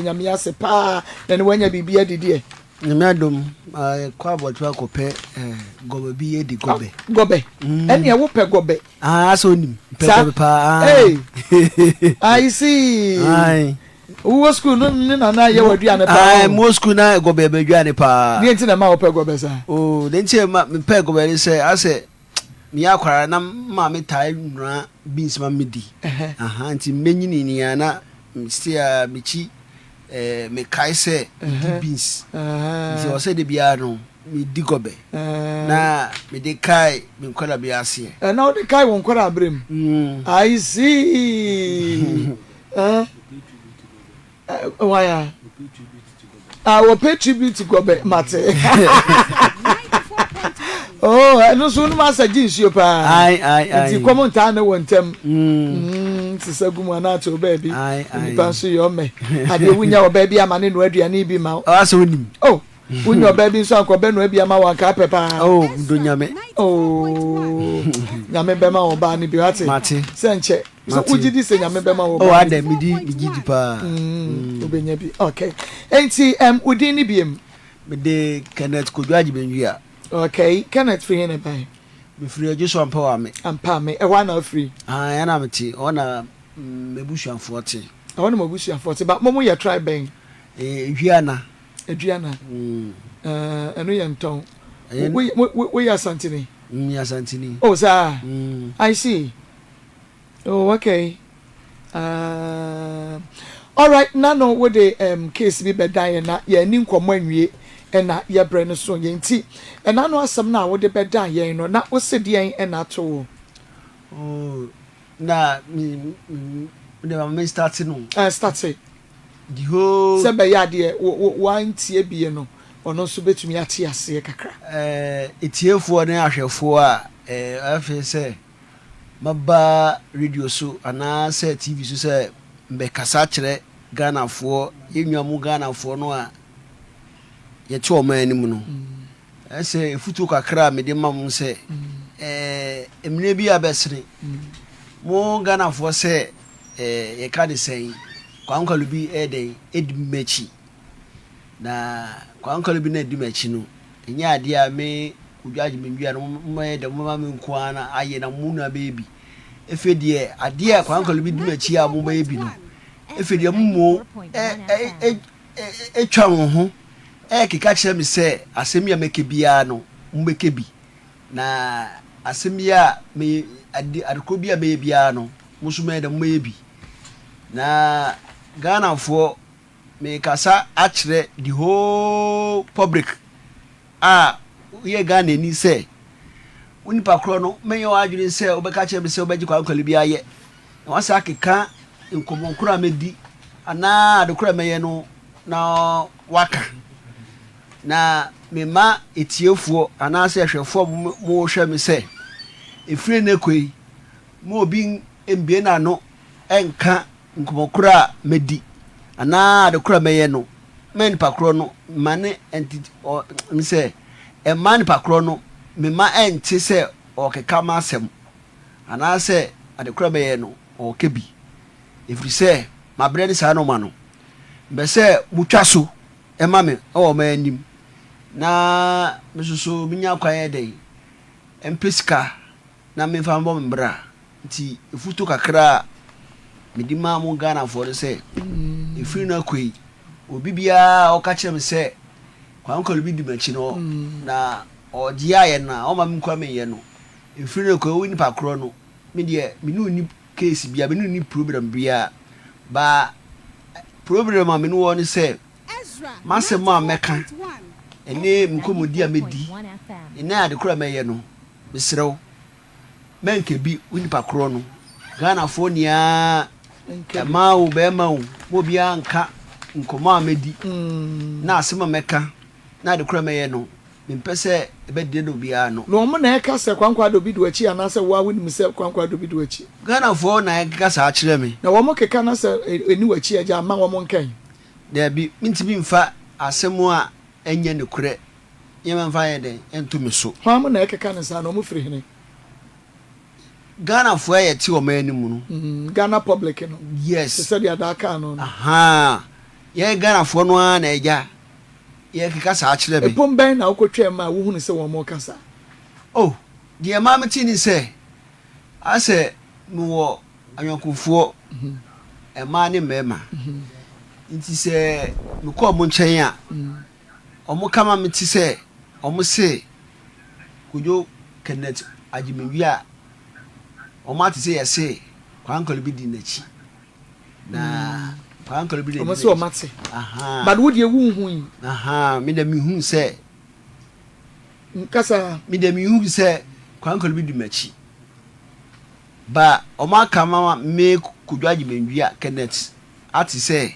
Nyame ase paa na ne wanya biribi adi deɛ. Nyame adom yɛkɔ abɔto akɔpɛ gɔbɛ bi adi gɔbɛ. Gɔbɛ ɛneɛ wopɛ gɔbɛ. Ah asɛ onim pɛ gɔbɛ paa. Hey I see. Wowɔ school no ne nana yɛ w'aduane paa. Ah mo school na gɔbɛ bɛ aduane paa. Deɛ nti na ɛma wopɛ gɔbɛ saa. Oh deɛ nti ɛma mepɛ gɔbɛ ne sɛ asɛ meyɛ akwara na maame taa nura beans ma medi. Aha nti mɛnyini ni a na mese a mekyi eh, mekae sɛ medi beans. Nti ɔsɛ de biara no medi gɔbɛ na mede kae me nkwadaa aseɛ. Ɛna wode kae wo nkwadaa berɛ mu. I see. Eh? Why a? Ah, wɔpɛ tribute gɔbɛ mate. Oh, ɛno nso wonom asa gye nsuo paa. Ai, ai, ai. Nti kɔm ntaa ne wɔ ntɛm. Mm, sesa gu mu anaa te ɔbaa bi. Nipa nso yɛ ɔmɛ. Adeɛ wonya ɔbaa bi ama ne noa aduane bi ma wo. Ɔasɛ wonim. Oh, wonya ɔbaa bi nso anka ɔbɛnoa bi ama wo anka apɛ paa. Oh, do nyame. Oh, nyame bɛma wo ɔbaa no bi wate. Mate. Sɛ nkyɛ. So wogye di sɛ Nyame bɛma wo ba? Oh, adɛn, medi, megye di paa. Mm, wobɛnya bi. Okay. Enti, um, wo din ne biem? Mede Kenneth Kojo Agyebenwia. Okay. Kenneth firi he na ɛbae? Mefiri Adwo Ampawame. Ampame. Ɛhɔ ana wofiri? Ah, ɛhɔ na mete. Ɛhɔ na m'abusuafoɔ te. Ɛhɔ na mo abusuafoɔ te. Ba, mo mo yɛ tribe bɛn? Eh, Aduana. Aduana. Mm. Uh, ɛno yɛ ntɔn. Woyɛ Asantini? Mm, yɛ Asantini. Oh, saa? Mm. I see. Oh okay aah alright nano wo de um, case bi bɛdan yɛn na yɛn ani nkɔmmɔ anwie ɛna yɛbrɛ no so yɛn nti ɛna no asɛm no a wode bɛdan yɛn no na wo se deɛn ɛna ato wo. Oh na me me de ma me start no. Eh start. The whole. Sɛ bɛyɛ adeɛ wo wo wantie bie no ɔno nso bɛtumi ate aseɛ kakra. Eh etiefoɔ ne ahwɛfoɔ a eh afei sɛ. Maba radio so anaasɛ TV so sɛ mebɛkasa akyerɛ Ghanafoɔ, yɛn nua mo Ghanafoɔ no a yɛte ɔman no mu no. Ɛsɛ efutuo kakra a mede ma mo sɛ, ɛɛ mmerɛ bi a bɛsene, mo Ghanafoɔ sɛ ɛɛ yɛka ne sɛn, kwankwalu bi ɛyɛ dɛn ɛdi m'akyi. Na kwankwalu bi na ɛdi m'akyi no, Ɛnyɛ adeɛ a me Kojo Agyemang-Duah no mobɛyɛ dɛ mobɛma me nko ara na ayɛ na mo nyinaa bɛyɛ bi. Afei deɛ adeɛ a Kwame Nkrumah bi di m'akyi a mobɛyɛ bi no, afei deɛ mo ɛtwa mo ho ɛkeka kyerɛ me sɛ asɛm yi a mɛka biara no mobɛka bi na asɛm yi a me ade adekorɔ bi a mɛyɛ biara no mo nso mɛyɛ dɛ mobɛyɛ bi. Na Ghanafoɔ Merekasa akyerɛ the whole public a woyɛ Ghanani sɛ, wo nipa korɔ no, menyɛ w'adwene sɛ wobɛka kyerɛ me sɛ wobɛgye Kwame Kwali bi ayɛ, na woasan akeka nkɔmmɔ korɔ a mɛdi anaa ade korɔ a mɛyɛ no na woaka. Na mema atiefoɔ anaasɛ ahwɛfoɔ a mohwɛ me sɛ, ɛfiri nnɛ kɔ yi, ma obi mbue n'ano nka Nkɔmmɔ korɔ a mɛdi anaa ade korɔ a mɛyɛ no, mma nipa korɔ no mma ne nte ɔ m sɛ mma nipa korɔ no mema ɛnte sɛ ɔrekeka m'asɛm anaasɛ ade korɔ a mɛyɛ no ɔreka bi, ɛfiri sɛ mabrɛ ne saa nnoɔma no. Mepɛ sɛ motwa so ma me wɔ ɔman anim na me nso so menya kwan yɛ dɛn mpɛ sika na memfa mmɔ me bra. Nti afutuo kakra a mede ma mo Ghanafoɔ ne sɛ, ɛfiri no akɔ yi, obi biara a ɔka kyerɛ me sɛ Kwame Nkrumah bi di m'akyi no na ɔgye ayɛ no a, ɔmma me nkura menyɛ no. Ɛfiri no akɔ yi, wo nipa korɔ no, me deɛ me ne wo nni case biara, me ne wo nni problem biara. But problem a me ne wɔ ne sɛ, m'asɛm a mɛka ne me nkɔmmɔdi a mɛdi ne ade korɔ a mɛyɛ no, mesrɛ wo, mɛnka bi wo nipa korɔ no Ghanafoɔ niaa mmaa o bɛɛma o mo obiara nka nkɔmɔ a mɛdi na asɛm a mɛka na ade korɔ a mɛyɛ no mempɛ sɛ ɛbɛdeda da obiara ano. Na wɔn na ɛka sɛ Kwankwa Addo bi di w'akyi anaasɛ wo ara wonim sɛ Kwankwa Addo bi di w'akyi? Ghanafoɔ na ɛkeka saa kyerɛ me. Na wɔn keka na sɛ ɛnni w'akyi a gyaa mma wɔn nka yi. Daabi, mentumi mfa asɛm a ɛnyɛ nokorɛ Nneɛma mfa nyɛ dɛn nto me so. Hwan mo na ɛkeka no saa na ɔmo firi hene? Ghana foɔ a yɛte ɔman no mu no. Ghana public no. Yes. Te sɛ deɛ adaa kaa no no. Ahaa. Yɛn Ghanafoɔ no ara na agya yɛkeka saa kyerɛ me. Ɛpon bɛn na wokɔtwaam a wohunu sɛ wɔreka saa? Oh, deɛ ɛmaa metee ne sɛ, asɛ mewɔ ayɔnkofoɔ, mmaa ne mmarima. Nti sɛ mekɔ wɔn nkyɛn a, wɔka ma mete sɛ wɔse Kojo Kenneth Agyemawia a, wɔate sɛ yɛse Kwankɔre bi di n'akyi. Na Kwankɔre bi na di n'akyi. Wɔse wɔate. But wo deɛ wonhui. Me deɛ mehu sɛ. Kasa. Me deɛ mehu sɛ Kwankɔre bi di m'akyi. Ba wɔn aka ma me Kojo Agyemawia Kenneth ate sɛ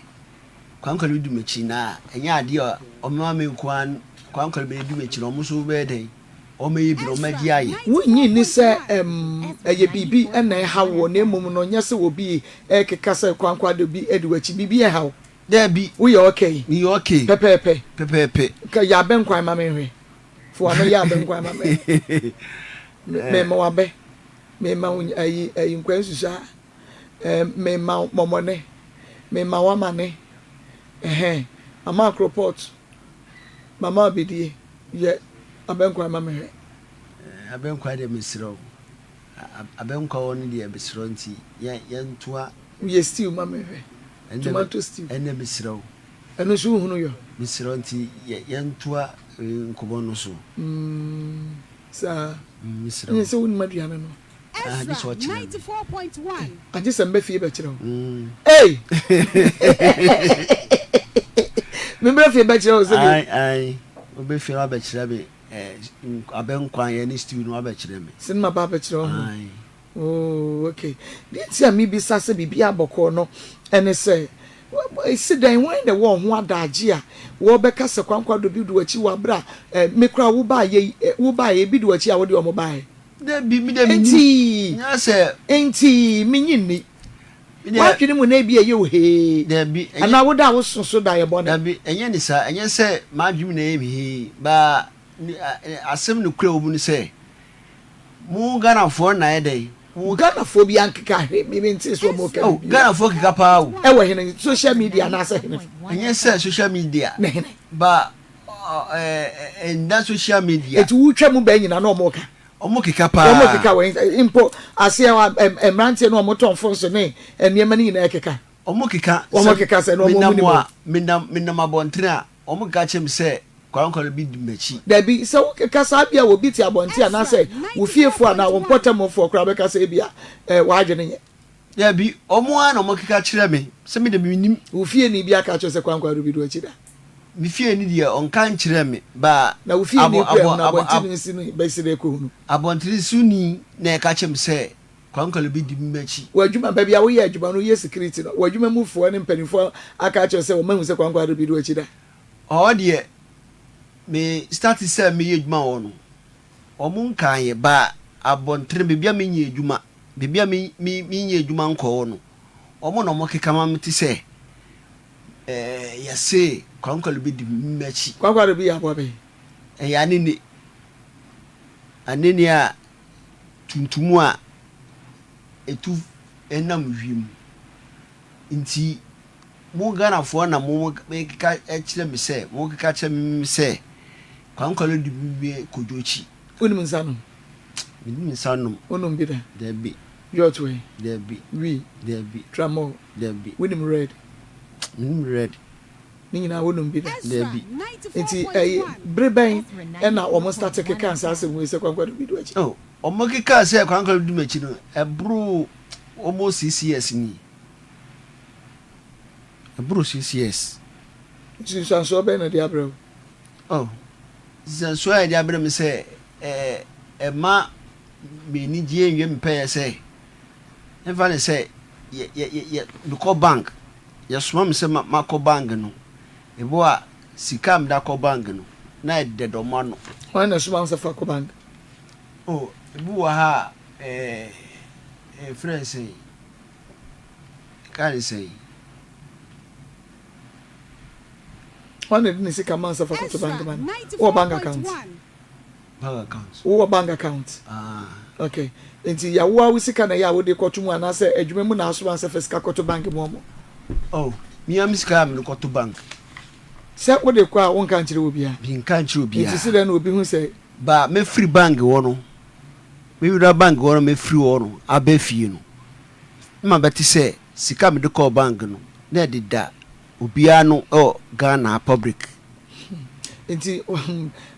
Kwankɔre bi di m'akyi na ɛnyɛ adeɛ a wɔma me nko ara Kwankɔre bɛdi m'akyi na wɔn nso bɛyɛ dɛn wɔbɛyɛ bi na wɔagye ayɛ. Wonnye nni sɛ ɛyɛ biribi na ɛhaw wo na mmom no nyɛ sɛ obi rekeka sɛ kwankwaado bi di w'akyi. Biribi reha wo? Dabi. Woyɛ okay? Meyɛ okay. Pɛpɛɛpɛ? Pɛpɛɛpɛ. Ka yɛ abɛnkwan ma menhwɛ. Fa w'ano yɛ abɛnkwan ma me. Mema wo abɛ. Mema wo ayi ayi nkwan nsusu a. Mema wo mɔmɔne. Mema wo amane. Ɛhɛn. Mama koropɔt. Mama abedie. Yɛ abɛnkwan ma me hwɛ. Abɛnkwan deɛ mesrɛ wo. Abɛnkwan wɔ no deɛ mesrɛ wo nti yɛntoa. Yɛ stew ma me hwɛ. Tomato stew. Ɛnɛ mesrɛ wo. Ɛno nso wohunu yɔ? Mesrɛ wo nti yɛntoa nkɔmmɔ no so. Saa. Mesrɛ wo. Ɛnyɛ sɛ wonim aduane no. Ah, gye sɛ ɔkyerɛ me. Agye sɛ mbɛ fie bɛkyerɛ wo. Ei! Membrɛ fie bɛkyerɛ wo sɛdeɛ. Ae, ae. Wobɛ fie na wabɛkyerɛ me eh, abɛnkwan yɛ ne stew no wabɛkyerɛ me. Sɛ ne maba abɛkyerɛ wo ho. Ae. Oh, okay. Deɛ nti a mebisa sɛ biribi abɔkɔɔ no ɛne sɛ, ɛsi dɛn, hwan na ɛwɔ ho adagye a wɔbɛka sɛ kwankwa do bi di w'akyi wɔ abere a eh, me koraa wobaayɛ yi, eh, wobaayɛ ebi di w'akyi a wode wɔn baayɛ? Dabi, me deɛ mennim. Enti, Nyɛ sɛ. enti minnye nni. Me deɛ. W'adwene mu na ebia ɛyɛ wo hee. Dabi, ɛnyɛ. Anaa wo da a woso so da yɛ bɔne. Dabi, ɛnyɛ ne saa. Ɛnyɛ sɛ m'adwene mu na ɛyɛ me hee. But ne, a, asɛm nokorɛ wɔ mu ne sɛ, mo Ghanafoɔ na ayɛ dɛn? Mo. Ghanafoɔ biara nkeka hwee. Me mentee sɛ wɔreka Oh, biribi. Ghanafoɔ keka paa o. Ɛwɔ hene? Social media anaasɛ hene? Ɛnyɛ sɛ social media. Ne hene? But ɛnda social media. Eti wotwa mu bɛn nyina na ɔmo ka. Ɔmo keka paa. Ɔmo keka wɔ mpo aseɛ mmeranteɛ no ɔmo tɔn fon so ne nneɛma no nyinaa keka. Ɔmo keka. Ɔmo keka sɛ na ɔmo nim o. Menam menam abɔntene a ɔmo keka kyerɛ me sɛ kwankwan bi di m'akyi. Dabi sɛ wo keka saa bia obi te abɔnten anaasɛ wo fiefoɔ anaa wo mpɔtamufoɔ koraa bɛka sɛ ebia w'adwene nyɛ. Dabi, wɔn ara na wɔkeka kyerɛ me sɛ me de mennim. Wo fieni bi aka akyerɛ wo sɛ kwankwa rebi di w'akyi da? Me fieni deɛ, ɔnka nkyerɛɛ me, ba Na wo fieni kura hunu abɔntene so ni bɛsi dɛ kɔhunu? Abɔntene so ni na ɛka kyerɛ me sɛ kwankwa rebi di m'akyi. W'adwuma, baabi a woyɛ adwuma no, woyɛ security no, w'adwuma mufoɔ ne mpanimfoɔ aka akyerɛ wo sɛ wɔahu sɛ kwankwa rebi di w'akyi da? Ɔhɔ deɛ, me starte sɛ meyɛ adwuma wɔ hɔ no, wɔnkaeɛ, ba abɔntene, baabi a menyɛ adwuma. Baabi a me me menyɛ adwuma nkɔ hɔ no, wɔn na wɔkeka ma me te sɛ ɛɛ yɛse kwankwalu bi di m'akyi. Kwankwalu bi yɛ aboa bɛn? Ɛyɛ anene. Anene a tuntum a ɛtu nam wiem. Nti mo Ghanafoɔ na mo keka kyerɛ me sɛ, mo keka kyerɛ me sɛ kwankwalu di me Kojo akyi. Wonim nsa nom? Mennim nsa nom. Wonom bi da? Dabi. Jot wei? Dabi. Wii? Dabi. Tramol? Dabi. Wonim red? Mennim red. Ne nyinaa wonom bi da? Dabi. Nti ɛyi bere bɛn ɛna wɔn starte kekaa saa asɛm wei sɛ kwankwa no bi di w'akyi? Oh, wɔn kekaa sɛ kwankwa no di m'akyi no, ɛboro almost 6 years ni. Ɛboro 6 years. Nsunsuansoɔ bɛn na ɛde abrɛ wo? Oh, nsunsuansoɔ a ɛde abrɛ me sɛ ɛma m'anigyeɛ nwie me pɛyɛ sɛ, mfa no sɛ yɛ yɛ yɛ mekɔ bank, yɛsoma me sɛ makɔ bank no, ebi wɔ a sika a mede akɔ bank no, na ɛdeda wɔn ano. Hwan na ɛsoma wo sɛ fa kɔ bank? Oh, ebi wɔ ha a ɛɛ yɛfrɛ no sɛn, yɛka no sɛn? Hwan na ɛde ne sika ma sɛ fa kɔto bank ma no? Wowɔ bank account? Bank account. Wowɔ bank account? Ah. Okay. Nti yawoa wo sika na ɛyɛ a wode kɔto mu anaasɛ adwuma mu na asoma sɛ fa sika kɔto bank mu ɔmo? Oh. Me ara me sika a mede kɔto bank. Sɛ wode kɔ a wonka nkyerɛ obiara? Menka nkyerɛ obiara. Nti se dɛn na obi hu sɛ. Ba mɛfiri bank hɔ no, mewura bank hɔ no mɛfiri hɔ no aba fie no, na mabɛte sɛ sika a mede kɔɔ bank no na ɛdeda obiara ano wɔ Ghana ha public. Nti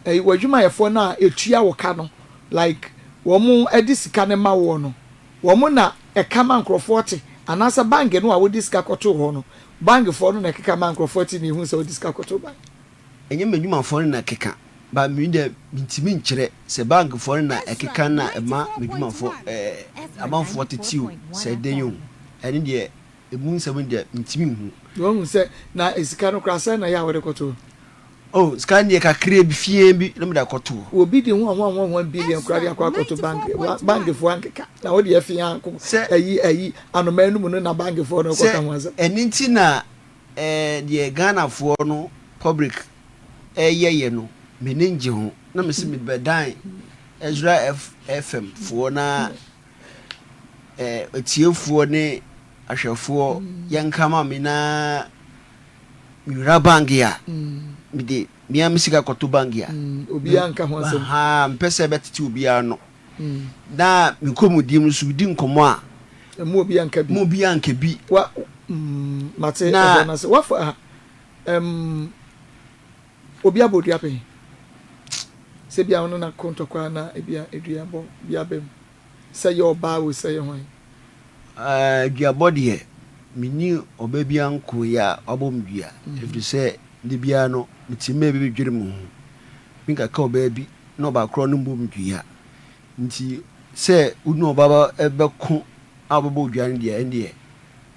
ɛyi w'adwumayɛfoɔ no a ɛtua wo ka no like wɔn de sika no ma woɔ no wɔn na ɛka ma nkorɔfoɔ te anaasɛ bank no a wode sika kɔtoo hɔ no bank foɔ no na ɛkeka ma nkorɔfoɔ te na ɛhu sɛ wode sika kɔtoo bank? Ɛnyɛ m'adwumafoɔ no na ɛkeka but me deɛ mentumi nkyerɛ sɛ bank foɔ no na ɛkeka na ɛma m'adwumafoɔ ɛɛ amanfoɔ tete o sɛ ɛdɛn o ɛno deɛ Emu nsɛm no deɛ mentumi nhu. Wahu sɛ na sika no koraa sɛn na ɛyɛ a wode kɔto? Oh, sika no deɛ kakraa bi, fiaa bi na mede akɔto hɔ. Obi de ho ho ho ho billion koraa de akɔ akɔto bank, bankfoɔ ankeka. Na wo deɛ fiaa nko, ayi ayi, anomaa anum no na bankfoɔ no rekɔka ho asɛm. Sɛ ɛno nti na eh, deɛ Ghanafoɔ no public reyɛ yɛ no, m'ani ngye ho. Na mese mebɛdan Ezra FM foɔ na Eh, atiefoɔ ne ahwɛfoɔ, yɛnka ma me na mewura bank a, mede mea me sika kɔto bank a. Obiara nka ho asɛm. Ha, mpɛ sɛ ɛbɛtete obiara no. Na me nkɔmmɔdie mu nso, medi nkɔmmɔ a. Mu obiara nka bi. Mu obiara nka bi. Wa, mm, mate ɛhɔ no ase. Wafa, um, obi abɔ dua pɛn? Sɛ ebia wo ne no ako ntɔkwa na ebia dua bɔ bi aba mu. Sɛ yɛ ɔbaa o, sɛ yɛ hwan. Duabɔ deɛ, menni ɔbaa biara nkoeɛ a wabɔ me dua, ɛfiri sɛ da biara no, mete mmaa bi dwene me ho. Menkaka ɔbaa bi na ɔbaa korɔ no mmɔ me dua. Nti sɛ wo ne ɔbaa bɛko a ɔbɛbɔ wo dua no deɛ, ɛndeɛ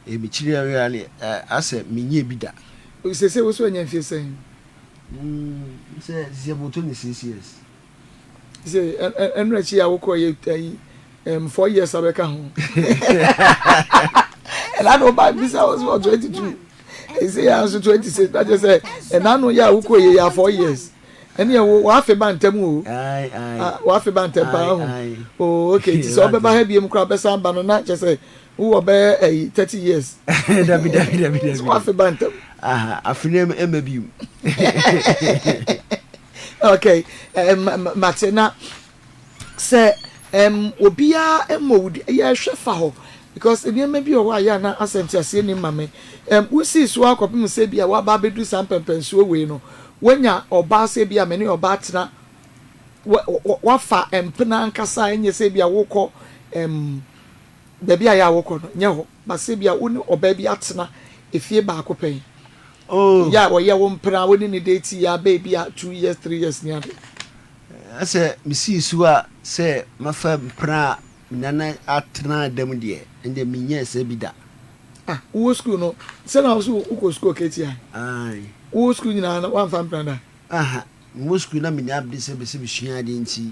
ɛyɛ me kyiri ara deɛ, asɛ menyɛɛ bi da. Seesei wo nso woanya mfeɛ sɛn? Sɛ seesei mewɔ 26 years. Sɛ ɛno akyi a wokɔ yɛ ayi 4 years abɛka ho. Ɛna na ɔba bisa wɔ so 22. Ɛsɛ yɛ nso 26 na kyerɛ sɛ ɛna no yɛ a wokɔ yɛ yɛ 4 years. Ɛne yɛ wo wafe ba ntɛm o. Wafe ba ntɛm paa ho. Oh okay nti sɛ ɔbɛba ha biem koraa bɛsan ba no na kyerɛ sɛ wowɔ bɛyɛ ɛyi 30 years. Dabi dabi dabi dabi. So wafe ba ntɛm. Aha afe no ɛmɛ bi mu. Okay, um, mate na sɛ um, obiara mmɔ wo yɛhwɛ fa hɔ because nneɛma bi wɔ hɔ a yɛ ana asɛ nteaseɛ nim ma me um, wosii so akɔpem sɛ bi a woaba abɛdu saa mpɛmpɛnsoɔ wei no woanya ɔbaa sɛ bi a me ne ɔbaa tena wafa mpena ankasa ɛnyɛ sɛ bi a wokɔ um, baabi a yɛ a wokɔ no nyɛ hɔ But sɛ ebia wo ne ɔbaa bi atena efie baako pɛn, Oh. yɛ a ɔyɛ wo mpena, wo ne no date yɛ abɛ ebia 2 years, 3 years ne ade. Sɛ mesii so a sɛ mɛfa mpena a me nana atena da mu deɛ, ɛndeɛ menyɛɛ saa bi da. Ah, wowɔ sukuu no, sɛ na wo so wokɔ sukuu ɔkatia? Ae. Wowɔ sukuu nyinaa no woamfa mpena da? Aha, mewɔ sukuu na menni abere sɛ mɛsɛ mesua adeɛ nti,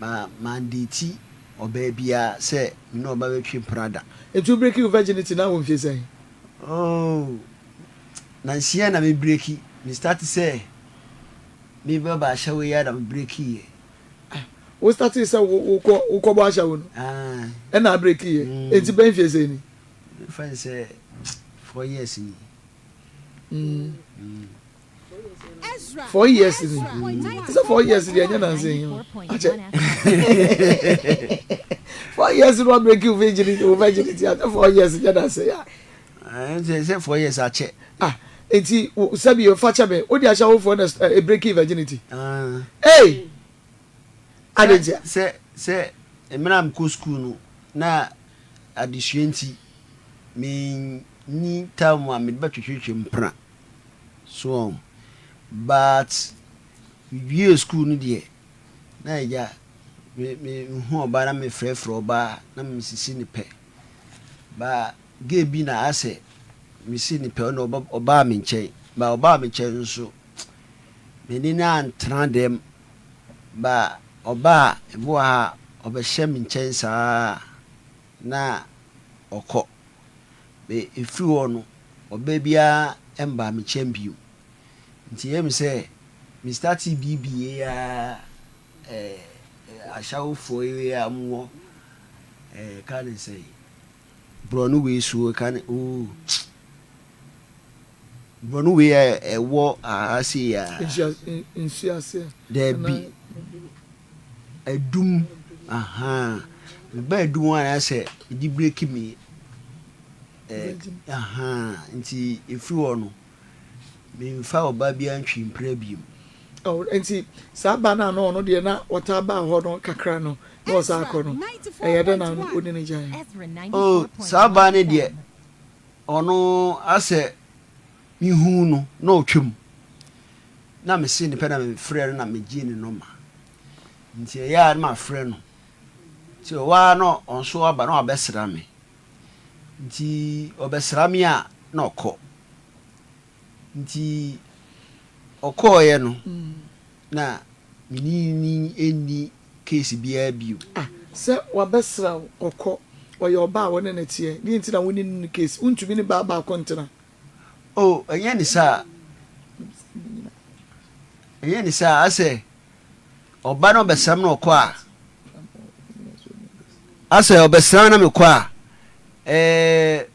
ma mandate ɔbaa biara sɛ me ne ɔbaa bɛtwe mpena da. Nti wo breaki wo virginity na wɔ mfie sɛn? Oh, nansia na me breaki, me start sɛ me bɛba ahyɛwo yi ara na me breaki yɛ. Ah, wo start sɛ wo kɔ wo kɔ bɔ ahyɛwo no? Ah. Ɛna breaki yɛ, mm. Nti bɛn mfie sɛn ni? Me fa ne sɛ 4 years ni. 4 years ni sɛ 4 years deɛ ɛnyɛ nansa yi o akyɛ 4 years no abreak wo virginity wo virginity akyɛ 4 years nyɛ nansa yi a. Sɛ sɛ 4 years akyɛ. Ah, nti sɛbi fa kyɛ me o de ahyɛ awofoɔ na e break virginity. Ee adi nti. Sɛ sɛ mmerɛ a mekɔ sukuu no na adesua nti me nni time a mede bɛtwetwetwe mpena. So wɔn? But me wiee school no deɛ, na agya, me me hu ɔbaa na me frɛfrɛ ɔbaa na me sisi ne pɛ. Ba gay bi na asɛ me si ne pɛ ɔna ɔbaa me nkyɛn. Ba ɔbaa me nkyɛn nso, me ne no antena dɛm. Ba ɔbaa ebi wɔ ha a, ɔbɛhyɛ me nkyɛn saa na ɔkɔ. Me ɛfiri hɔ no, ɔbaa biara mmbaa me nkyɛn bio. Nti ɛyɛ me sɛ me startee BBA ara eh, ashawofoɔ yi a wɔwɔ eh, ka ne sɛn, borɔno wei so, ka ne, oh. Borɔno wei a ɛwɔ ha sei a. Nsuo aseɛ. Daabi. Adum. Ahaa. Meba adum hɔ a na sɛ mede breki me. Ahaa. Nti ɛfiri hɔ no, memfa ɔbaa biara ntwii mpena bio. Oh, nti saa ba no a na ɔno deɛ na ɔtaa ba hɔ no kakra no, na ɔsan akɔ no, ɛyɛ dɛn na wo ne no gyae? Oh, saa baa no deɛ, ɔno asɛ mehuu no na ɔtwam, na mese ne pɛ na mefrɛɛ no na megyee ne nɔma. Nti ɛyɛ a na mafrɛ no. Nti ɔwɔ ara na ɔnso aba na wabɛsra me. Nti ɔbɛsra me a na ɔkɔ. Nti ɔkɔeɛ no na me ne no nni case biara bio. Ah, sɛ wabɛsra wo, ɔkɔ, ɔyɛ ɔbaa a wo ne no teɛ, deɛ nti na wo ne no nni case? Wontumi ne baa baako ntena? Oh, ɛnyɛ ne saa. Ɛnyɛ ne saa, asɛ ɔba na ɔbɛsra me na ɔkɔ a, asɛ ɔbɛsra me na mekɔ a, ɛɛ.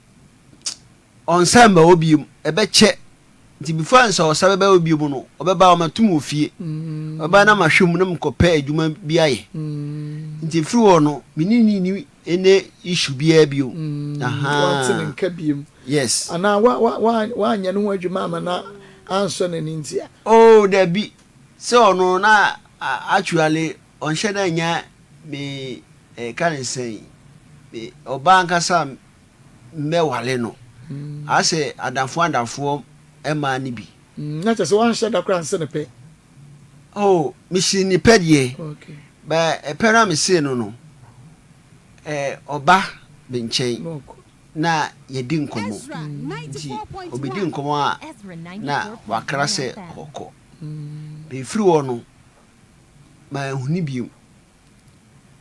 Ɔnsan mma hɔ bio, ɛbɛkyɛ. Nti before ansa ɔsan bɛba hɔ bio no, ɔbɛba ɔmɛto me wɔ fie. Ɔbɛba na mahwɛ mu na mekɔpɛ adwuma bi ayɛ. Nti ɛfiri hɔ no, me ne no nni any issue biara bio. Ahaa. Wante ne nka bio. Yes. Anaa wa wa wa wanyɛ ne ho adwuma ama no ansɔ n'ani nti a? Oh, dabi. Sɛ ɔno na actually ɔnhyɛ da nnya me, ɛka ne sɛn, me ɔbaa ankasa mɛware no. Asɛ adamfoɔ adamfoɔ mmaa no bi. Na kyerɛ sɛ woanhyɛ da koraa anse no pɛ? Oh, mesee no pɛ deɛ. Okay. But ɛpɛ no a mesee no no, eh, ɔba me nkyɛn na yɛdi nkɔmmɔ. Nti ɔbɛdi nkɔmmɔ a na wakra sɛ ɔkɔ. Mefiri hɔ no, manhu no bio.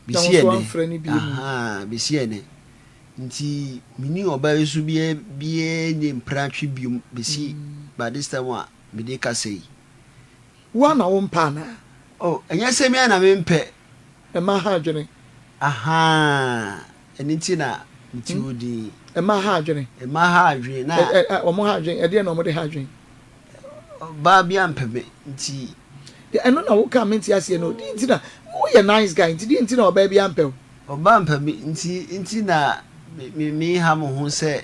Na wo Besi nso ɛnnɛ, woamfrɛ no bio mu. ahaa, besi ɛnnɛ. Nti menni ɔbaa yi so biara biara nni mpratwe biom besi by this time a mede kasa yi. Wo ara na wompɛ anaa? Oh, ɛnyɛ sɛ me ara na mempɛ. Mmaa ha adwene. Ahaa, ɛno nti na mete hɔ dinn. Mmaa ha adwene. Mmaa ha adwene na. Ɛ ɛ wɔn ha adwene, ɛdeɛn na wɔde ha adwene? Ɔbaa bi ampɛ me nti. Deɛ ɛno na woka a mente aseɛ no, deɛ nti na, woyɛ nice guy nti deɛ nti na ɔbaa bi ampɛ wo? Ɔbaa ampɛ me nti nti na me me ha me ho sɛ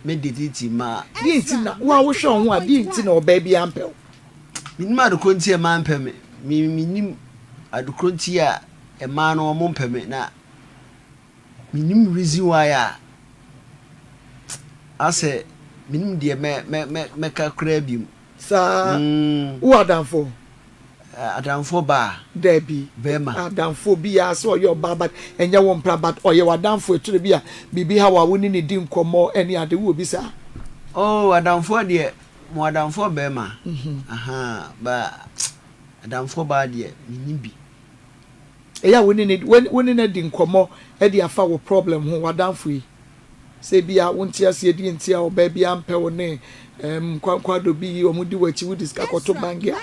me date mmaa. Deɛ nti na, wo a wohwɛ wo ho a deɛ nti na ɔbaa bi ampɛ wo? Menim adekorɔ nti a mmaa mpɛ me, me menim adekorɔ nti a mmaa no wɔn mpɛ me na. Mennim reason why a asɛ mennim deɛ mɛ mɛ mɛ mɛka koraa biom. Saa, wowɔ adamfoɔ? Adamfoɔ baa? Dabi. Bɛɛma? Adamfoɔ biaa sɛ ɔyɛ ɔbaa but ɛnyɛ wo mpra but ɔyɛ w'adamfo ɛtore bi a biribi ha wo a wo ne no di nkɔmmɔ ɛne ade wowɔ bi saa? Oh adamfoɔ deɛ mewɔ adamfoɔ bɛɛma ahaa but adamfoɔ baa deɛ menni bi. Ɛyɛ a wo ne no wo ne no adi nkɔmmɔ de afa wo problem ho, w'adamfo yi. Sɛ ebia wonte aseɛ deɛ nti a ɔbaa bi ampɛ wo ne ɛɛm nkwankwadɔ bi wɔn di w'akyi wode sika kɔto bank a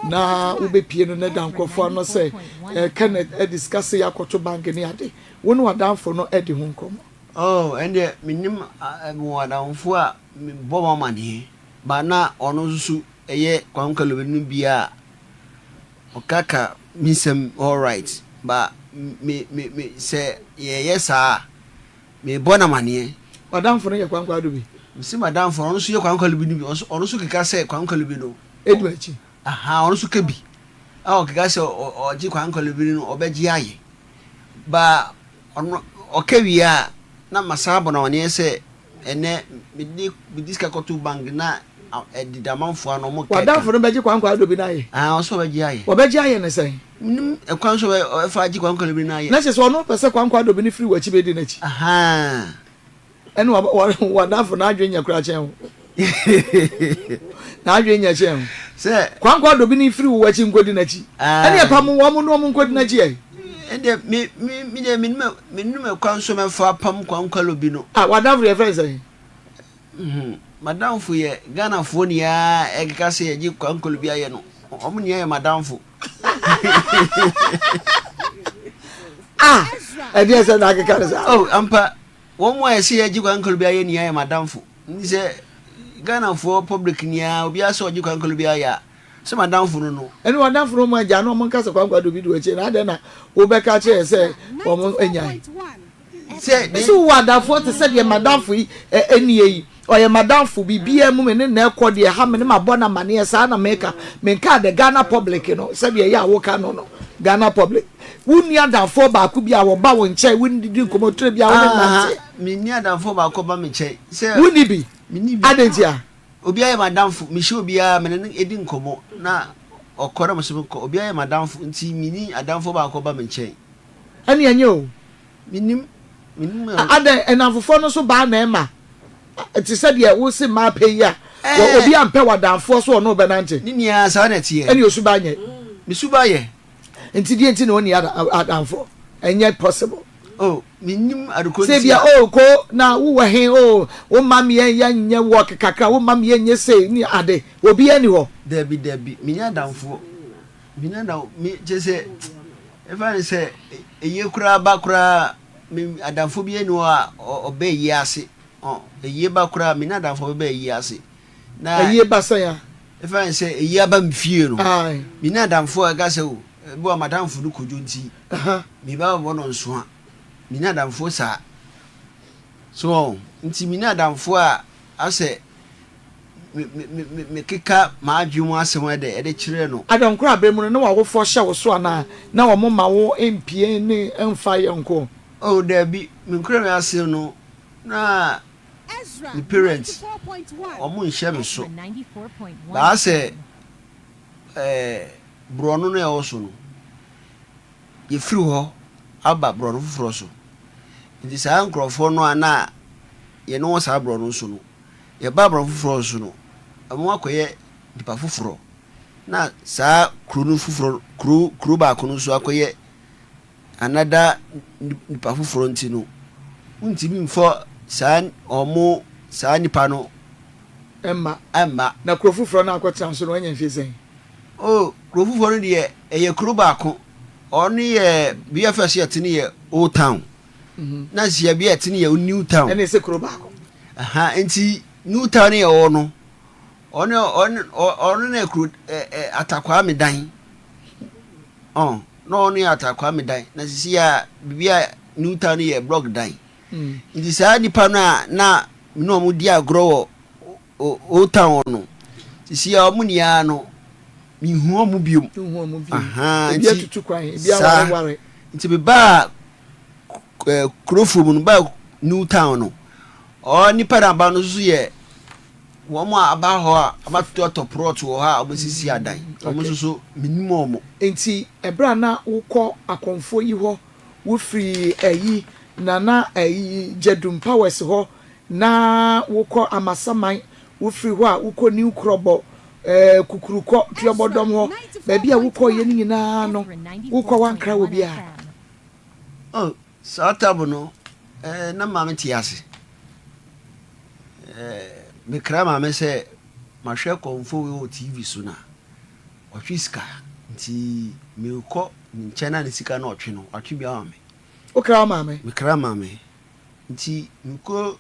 na wobɛpie no na da nkurɔfoɔ ano sɛ ɛɛ Kenneth de sika sei akɔto bank ne ade. Wo ne w'adamfo no adi ho nkɔmmɔ. Oh, ɛndeɛ menim mewɔ adamfo a mebɔ wɔn amaneɛ, but na ɔno nso so ɛyɛ kwankwa no bi a Ɔka ka me nsɛm alright but me me me sɛ yɛyɛ saa a me bɔ no amaneɛ. W'adamfo no yɛ kwankwa do bi? Me se m'adamfo no ɔno nso yɛ kwankwa bi no bi ɔno nso keka sɛ kwankwa bi no. Edu akyi. Ahaa ɔno nso ka bi a ɔkeka sɛ ɔgye kwankwa bi no ɔbɛgye ayɛ but ɔno ɔka wie a na masan abɔ no amaneɛ sɛ Ɛnɛ mede mede sika kɔto bank na ɛdeda amanfoɔ ano ɔmo kɛka. W'adamfo no bɛgye kwankwa adɔ bi no ayɛ? Aah ɔsɛ ɔbɛgye ayɛ. Ɔbɛgye ayɛ no sɛn? Menim ɛkwan so ɔbɛfa agye kwankwa adɔ bi no ayɛ. Na kyerɛ sɛ ɔno pɛ sɛ kwankwa adɔ bi no firi w'akyi bɛdi n'akyi. Ahaa. Ɛne w'adamfo no adwene nyɛ koraa kyɛn wo. N'adwene nyɛ kyɛn wo. Sɛ. Kwankwa adɔ bi no firi wo akyi nkɔdi n'akyi. Ɛne ɛpam wɔn ne wɔn nkɔdi n'akyi ɛ. Ɛndeɛ me me me deɛ menim menim ɛkwan so mɛfa apam kwankwa bi no. Ah w'adamfo yɛfrɛ no sɛn? Hmm m'adamfo yɛ Ghanafoɔ nyinaa ɛkeka sɛ yɛgye kwankwa bi ayɛ no wɔn nyinaa yɛ m'adamfo. Ah ɛdeɛ sɛ na akeka no saa. Oh ampa wɔn a ɛsɛ yɛgye kwankwa bi ayɛ nyinaa yɛ m'adamfo. Nti sɛ. Ghanafoɔ public ni ara, obiara sɛ ɔgye Kwankwaado biara yɛ a, sɛ m'adamfo no no. Ɛne w'adamfo no wɔn agya na wɔn nka sɛ Kwankwaado bi di w'akyi na adɛn na wobɛka akyerɛ yɛn sɛ wɔn anyae? Sɛ Mese wowɔ adamfoɔ te sɛ deɛ m'adamfo yi nie yi, ɔyɛ m'adamfo, biribiara mu me ne no ɛkɔ, deɛ ɛha me no mabɔ no amaneɛ, saa na meka, menkaa the Ghana public no sɛdeɛ ɛyɛ a woka no no, Ghana public. Wonni adamfoɔ baako bi a wɔba wo nkyɛn, wo ne didi nkɔmmɔ, tire bi a wo ne nante? Menni adamfoɔ baako ɔba me nkyɛn. Sɛ Wonni bi? Menni bi. Adɛn ntia? Obiara yɛ m'adamfo, mehyia obiara, me ne no di nkɔmmɔ na ɔkɔ na me nso mekɔ. Obiara yɛ m'adamfo nti menni adamfoɔ baako ɔba me nkyɛn. Ɛne ɛnyɛ o. Mennim, mennim. Adɛn, nnamfofoɔ no nso baa na ɛma te sɛ deɛ wose mmaa pɛ yi a, wɔ obi ampɛ w'adamfoɔ so ɔne wo bɛnante? Ne nyinaa saa na ɛteɛ. Ɛne osuban nyɛ. Me suban yɛ. Nti deɛ nti na ɔnni adamfoɔ? Ɛnyɛ possible. Oh, mennim adekoro Sɛ nti bia a. oh ko na wowɔ he oh, womma me yɛn yɛnyɛ work kakra, womma me yɛnyɛ sei ne ade, obiara nni hɔ. Dabi, dabi, menni adamfoɔ. Menni adamfoɔ, me, kyerɛ sɛ, ɛfa ne sɛ, eyie koraa ba koraa, me, adamfoɔ biara nni hɔ a ɔbɛ ayie ase. Ɔ, eyie ba koraa, menni adamfoɔ bɛba ayie ase. Na. Ayie ba sɛn a? Ɛfa ne sɛ, eyie aba me fie no, Ae. menni adamfoɔ a ɛka sɛ, oh, ebi wɔ hɔ a m'adamfo no Kojo nti, Me ba bɛbɔ no nsoa. Menni adamfoɔ saa. So wɔn? Nti menni adamfoɔ a asɛ me me me me mekeka m'adwene mu asɛm ɛdɛ ɛde kyerɛ no. Adɔnkora aber mu no, na w'awofoɔ hyɛ wo so anaa? Na wɔmma wo mpue ne mfa yɔnko? Oh, daabi. Me nkura me ase no, na me parents wɔn nhyɛ me so. But asɛ ɛɛ borɔno no a ɛwɔ so no, yɛfiri hɔ aba borɔno foforɔ so. Nti saa nkorɔfoɔ no a na yɛne wɔn saa borɔno so no, yɛbaa borɔno foforɔ so no, wɔn akɔyɛ nipa foforɔ. Na saa kuro no foforɔ, kuro, kuro baako no nso akɔyɛ another nipa foforɔ nti no, wontumi mfa saa wɔn, saa nipa no mma. Mma. Na kuro foforɔ no akɔtena so no, wanya mfie sɛn? Oh, kuro foforɔ no deɛ, ɛyɛ kuro baako. Ɔno yɛ, bia fɛ so yɛte no yɛ Old Town. Na sia bia yɛte no yɛ New Town. Ɛne sɛ kuro baako. Aha, nti New Town no yɛ hɔ no, ɔno, ɔno, ɔno na kuro, ɛ, ɛ, Atakwaa me dan. Ɔn, na ɔno yɛ Atakwaa me dan. Na sisi a, biribi a New Town no yɛ block dan. Nti saa nipa no a na me ne wɔn di agorɔ wɔ Old Town hɔ no, sisi a wɔn nyinaa no, menhu wɔn biom. Ahaa, nti saa, nti mebaa eh, kurofuo mu no, baa New Town no, ɔ nipa na aba no nso yɛ wɔn a aba hɔ a abɛtotɔ prɔt wɔ hɔ a wɔasisi adan, wɔn nso so menim wɔn. Nti ɛberɛ a na wokɔ akɔmfoɔ yi hɔ Wofiri ayi Nana ayi Gyadum Powers hɔ na wokɔ Amasaman, wofiri hɔ a wokɔ New Krɔbɔ, eh, Kukurukɔ, Tuabɔdɔm hɔ, baabi a wokɔeɛ no nyinaa no, wokɔ woankra wɔ biara? Oh, saa tam no, eh, na maame te ase. Eh, mekra maame sɛ mahwɛ kɔmfo wei wɔ TV so na ɔtwe sika nti merekɔ ne nkyɛn na ne sika na ɔtwe no, watwe bi ama me. Wokra wo maame? Mekra maame. Nti mekɔ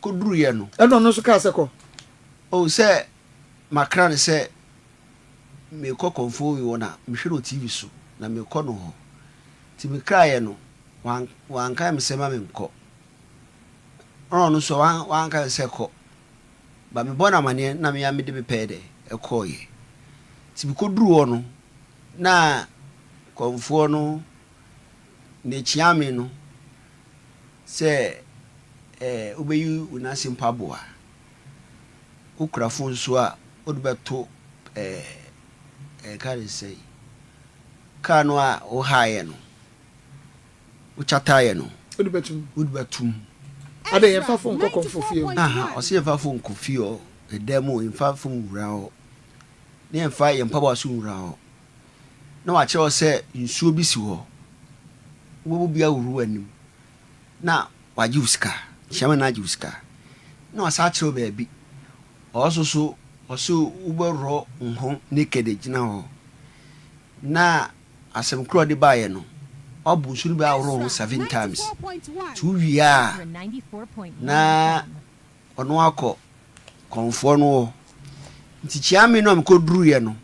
kɔduruiɛ no. Ɛna ɔno nso kaa sɛ kɔ? Oh, sɛ makra no sɛ merekɔ kɔmfoɔ wei hɔ na mehwɛ no wɔ TV so na merekɔ no hɔ. Nti mekraeɛ no, wanka me sɛ ma menkɔ. Ɛna ɔno nso wanka me sɛ kɔ. But mebɔɔ no amaneɛ na me ara mede me pɛɛ dɛ ɛkɔeɛ. Nti mekɔduruu hɔ no, na kɔmfoɔ no ne kyeame no sɛ eh, wobɛyi wo nan ase mpaboa. Wokura fon nso a, wode bɛto eh, ɛka ne sɛn, kaa no a wohaeɛ no. Wo kyataeɛ no. Wode bɛto mu. Wode bɛto mu. Adɛn, yɛmfa fon nkɔ kɔmfo fie o. Aha, ɔse yɛmfa fon nkɔ fie hɔ, ɛdan mu o, yɛmfa fon nwura hɔ. Na yɛmfa yɛn mpaboa so nwura hɔ. Na wakyerɛ wo sɛ nsuo bi si hɔ, wobɛbu bi ahohoro w'anim, na wagye wo sika, kyeame no agye wo sika. Na wasan akyerɛ wo baabi, ɔhɔ nso so, ɔse wobɛworɔ wo ho naked agyina hɔ. Na asɛm koro a ɔde baeɛ no, woabu nsuo no bi ahorow ho seven times. Nti wowie a, na ɔno akɔ. kɔmfoɔ no hɔ. Nti Kyeame no a mekɔduruiɛ no,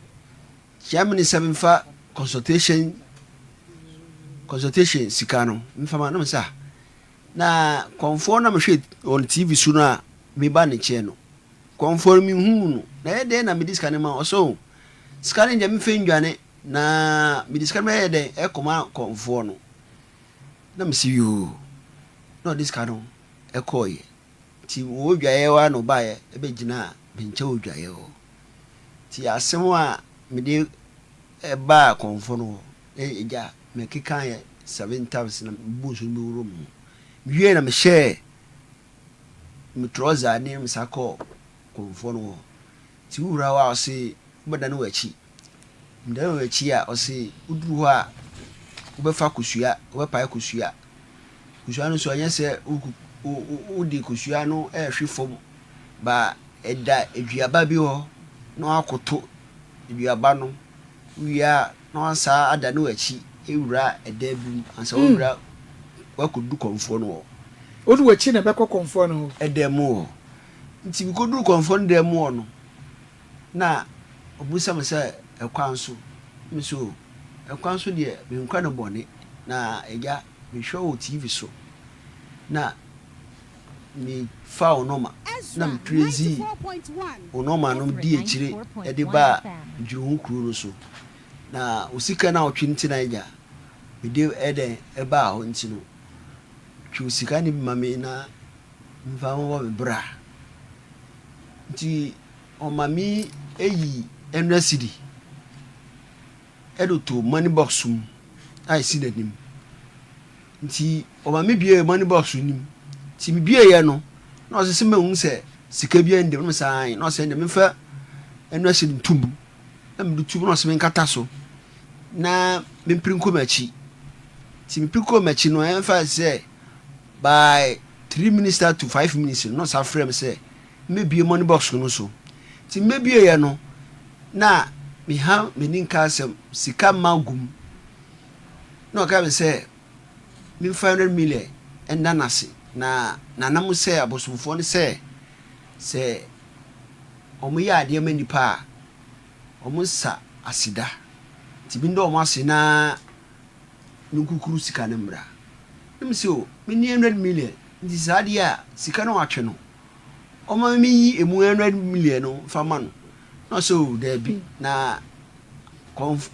Kyeame no sɛ memfa consultation consultation sika no memfa ma no. Na mesɛ ah, na kɔmfoɔ no a mehwɛ wɔn TV so no a meba ne nkyɛn no, kɔmfoɔ no menhuu no, na ɛyɛ dɛn na mede sika no ma? Ɔsɛ o, sika no deɛ memfa ndwane, na mede sika no bɛyɛ dɛn ɛkɔma kɔmfoɔ no. Na mese yoo, na ɔde sika no ɛkɔɔyɛ. Nti wɔwɔ dwaeɛ hɔ ara na ɔbaeɛ ɛbɛgyinaa me nkyɛn wɔ dwaeɛ hɔ. Nti asɛm a mede baa kɔmfoɔ no hɔ, na agya mekekaeɛ seven times na mebɔɔ nsuo no meworo me ho. Mewiee na mehyɛɛ me trɔsa ne me sa kɔɔ kɔmfoɔ no hɔ. Nti wowura hɔ a ɔse wobɛdane w'akyi. Medane w'akyi a ɔse woduru hɔ a wobɛfa kosua, wobɛpae kosua. Kosua no nso ɛnyɛ sɛ wode kosua no rehwe fam ba ɛda aduaba bi hɔ na woakoto aduaba no. Wowie a na woasan adane w'akyi awura ɛdan bi mu ansa woawura woakɔduru kɔmfoɔ no hɔ. Wode w'akyi na ɛbɛkɔ kɔmfoɔ no hɔ? Ɛdan mu hɔ. Nti mekɔduru kɔmfoɔ no dan mu hɔ no na ɔbisa me sɛ ɛkwan so? Mese o, ɛkwan so deɛ menkura no bɔne na agya mehwɛ wo TV so na mefaa wo nɔma na metrezii wo nɔma no dii akyire de baa Dwiriho kuro no so. Na wo sika no a wotwe nti na agya mede ɛdɛn ɛbaa hɔ nti no, twe wo sika no bi ma me na memfa mmɔ me bra. Nti ɔma me yi ɛnura sidi de too money box mu a ɛsi n'anim. Nti ɔma me buee money box no mu. Nti me bueeɛ no, na ɔse sɛ mahu sɛ sika biara nni mu. Na mese aane. Na ɔse ɛndeɛ memfa ɛno ɛhyɛ no nto mu. Na mede to mu na ɔse menkata so na mempere nkɔ m'akyi. Nti mepere kɔɔ m'akyi no, ɛmfa sɛ by 3 minutes to 5 minutes no, na ɔsan frɛ me sɛ mebue money box no so. Nti mebueeɛ no, na meha m'ani nka asɛm, sika mma gu mu. Na ɔka me sɛ memfa 100 million ɛnda n'ase na nanam sɛ abosomfoɔ no sɛ wɔyɛ adeɛ ma nipa a, wɔn nsa aseda. Nti menda wɔn ase na menkukuru sika no mmra. Na mese o, menni 100 million nti saa adeɛ a sika no watwe no, ɔma meyi emu 100 million no mfa ma no. Na ɔsɛ o, daabi, na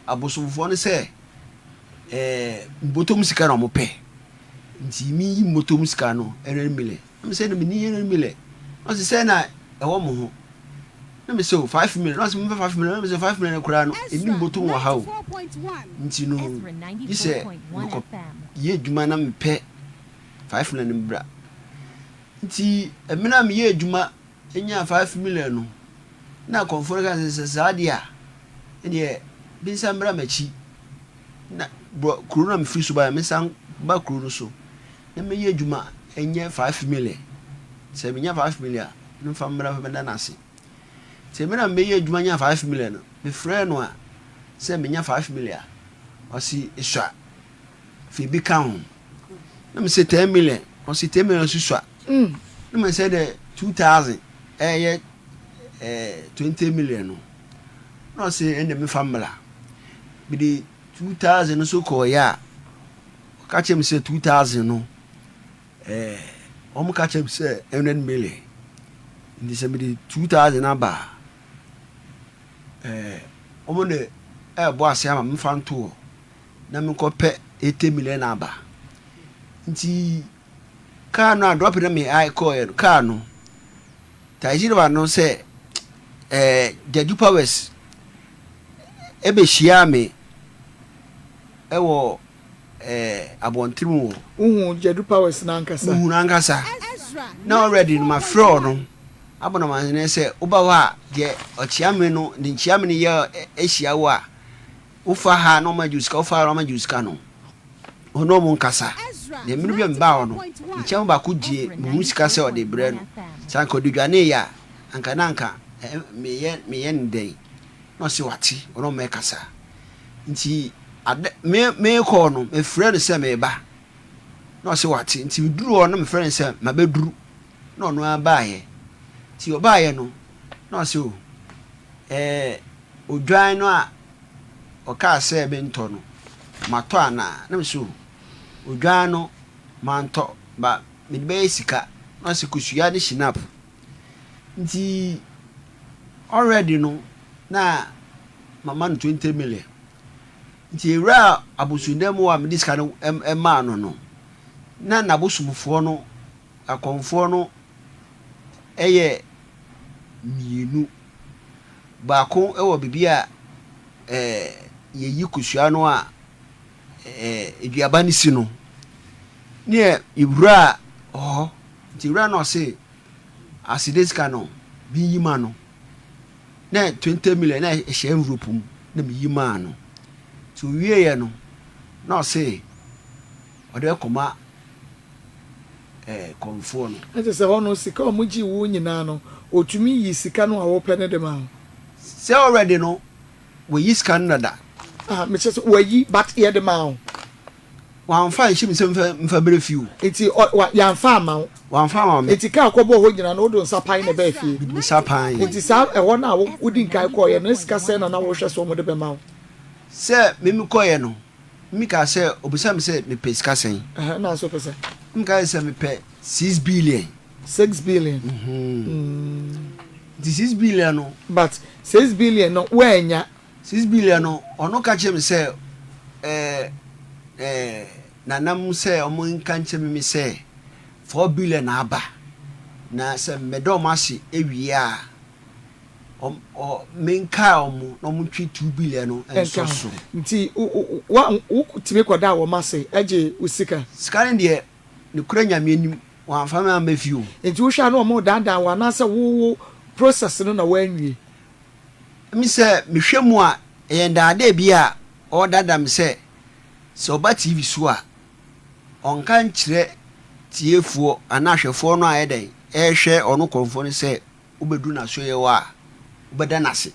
abosomfoɔ no sɛ mbɔtɔm sika na wɔpɛ nti meyi mbɔtɔm sika no 100 million. Na mese na menni 100 million. Na ɔse sɛ na ɛwɔ mo ho. Na mese o, 5 million. Na ɔse memfa 5 million. Na mese 5 million koraa no ɛnni mbɔtɔm wɔ ha o. Nti no gye sɛ mekɔ yɛ adwuma na mepɛ 5 million no bra. Nti mmerɛ a meyɛ adwuma nyaa 5 million no, na kɔmfoɔ no ka sɛ sɛ saa deɛ a, ɛneɛ mensan mmra m'akyi na kuro no a mefiri so baeɛ mensan ba kuro no so na mɛyɛ adwuma ɛnyɛ 5 million. Sɛ menya 5 million a, memfa mmra mfa bɛda no ase. Nti mmerɛ a mebɛyɛ adwuma nya 5 million no, mefrɛɛ no a sɛ menya 5 million a, ɔse esua fa ebi ka ho. Na mese 10 million, ɔse 10 million nso sua. Na mese dɛ 2,000 ɛyɛ 20 million no. Na ɔse ɛnna memfa mmra. Mede 2,000 no nso kɔɔeɛ a, ɔka kyerɛ me sɛ 2,000 no wɔn ka kyerɛ me sɛ 100 million. Nti sɛ mede 2,000 aba a, wɔn de ɛɛbɔ ase ama memfa nto hɔ na menkɔpɛ 80 million aba. Nti kaa no a drop na me kɔɔeɛ no, kaa no taxi driver no sɛ Jaju Powers ɛbɛhyiaa me ɛwɔ abɔnten mu hɔ. Wohu Jadu Powers n'ankasa? Mehu n'ankasa. Na already no mafrɛ ɔno abɔ no amanneɛ sɛ woba hɔ a deɛ ɔkyea me no ne nkyea me no yɛ ahyia wo a wofa ha na ɔma agye wo sika, wofa ha na ɔma agye wo sika no, ɔne ɔmo nkasa. Na mmerɛ bi a mebaa hɔ no, nkyea mu baako gyee me ho sika sɛ ɔde brɛ no. Sɛ anka ɔde dwaneeɛ a, anka na anka meyɛ no dɛn? Na ɔse wate, ɔne ɔmo ɛkasa. Nti ade me mekɔɔ no, mefrɛ no sɛ meba. Na ɔse wate. Nti meduru hɔ na mefrɛ no sɛ mabɛduru. Na ɔno ara baeɛ. Nti ɔbaeɛ no, na ɔse o, ɛɛ odwan no a ɔkaa sɛ mentɔ no, matɔ anaa? Na mese o, odwan no mantɔ, ba mede bɛyɛ sika. Na ɔse kosua ne shinap. Nti already no na mama no 20 million. Nti ewuraa abosondan mu hɔ a mede sika no maa no no, na n'abosomfoɔ no, akɔmfoɔ no yɛ mmienu. Baako wɔ baabi a yɛyi kosua no a aduaba no si no, ne yɛwuraa hɔ. Nti wura no ɔse asede sika no meyi ma no. Na 20 million na ɛhyɛ envelope mu na meyi maa no. Nti owieɛ no na ɔse ɔde bɛkɔma ɛɛ kɔmfoɔ no. Na kyerɛ sɛ hɔ no sika a wɔgyee wo nyinaa no ɔtumi yii sika no a wopɛ no de maa wo? Sɛ already no wayi sika no dada. Ah mekyerɛ sɛ wayi but yɛde maa wo? Wamfa anhyɛ me sɛ mfa mfa mbrɛ fie o. Nti ɔ wa yɛamfa amma wo? Wamfa amma me. Nti kaa kɔbɔɔ hɔ nyinaa no wode wo nsa pan na ɛbaa fie? Mede me nsa pan. Nti saa ɛhɔ no a wo wodi nkan kɔeɛ no na sika sɛn na na wohwɛ sɛ wɔde bɛma wo? Sɛ me mekɔeɛ no, me kaa sɛ ɔbisaa me sɛ mepɛ sika sɛn? Ɛhɛn na nso wopɛ sɛn? Me kaa sɛ mepɛ 6 billion. 6 billion? Nti 6 billion no. But 6 billion no woannya? 6 billion no ɔno ka kyerɛ me sɛ ɛɛ ɛɛ nanam sɛ ɔmo nka nkyerɛ me sɛ 4 billion aba na sɛ mmɛda ɔmo ase ewie a ɔm ɔ menkaa ɔmo na ɔmo ntwe 2 billion no Ɛnka nsɔ ho. so. Nti wo wo wotumi kɔdaa wɔn ase gye wo sika? Sika no deɛ nokorɛ Nyame anim wɔamfa me amma fie o. Nti wohwɛ a na wɔn redaadaa wo anaasɛ wo wo process no na woanwie? Me sɛ mehwɛ mu a ɛyɛ ndaadaa bi a ɔredaadaa me sɛ sɛ ɔba TV so a ɔnka nkyerɛ tiefoɔ anaa ahwɛfoɔ no a ɛyɛ dɛn ɛrehwɛ ɔno kɔmfoɔ no sɛ wobɛduru n'asoɛeɛ hɔ a wobɛda no ase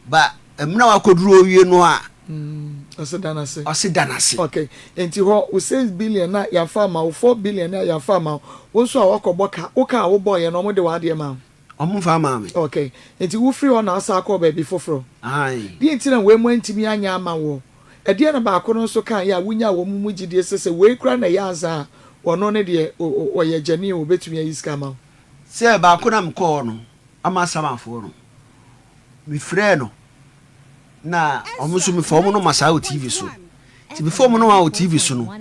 ba mmerɛ a wakɔduru hɔ wie no a Ɔse da no ase. Ɔse da no ase. Okay, nti hɔ wo 6 billion na yɛamfa amma wo, 4 billion na yɛamfa amma wo, wo nso a woakɔbɔ ka, wo ka a wobɔeɛ no wɔde w'adeɛ maa wo? Ɔmo mfa maa me. Okay, nti wofiri hɔ na wosan kɔɔ baabi foforɔ? Ae. Deɛ nti na wei mo antumi anyɛ ama woɔ? Ɛdeɛn na baako no nso kaeɛ a wonyaa wɔn mu gyidie sɛ sɛ wei koraa na ɛyɛ ansa a ɔno ne deɛ ɔyɛ gyani o ɔbɛtumi ayi sika ama wo? Sɛ baako na mekɔɔ hɔ no ama Samafoɔ no, mefrɛɛ no na ɔmo nso mefa ɔmo nɔma saa wɔ TV so. Nti mefa ɔmo nɔma wɔ TV so no,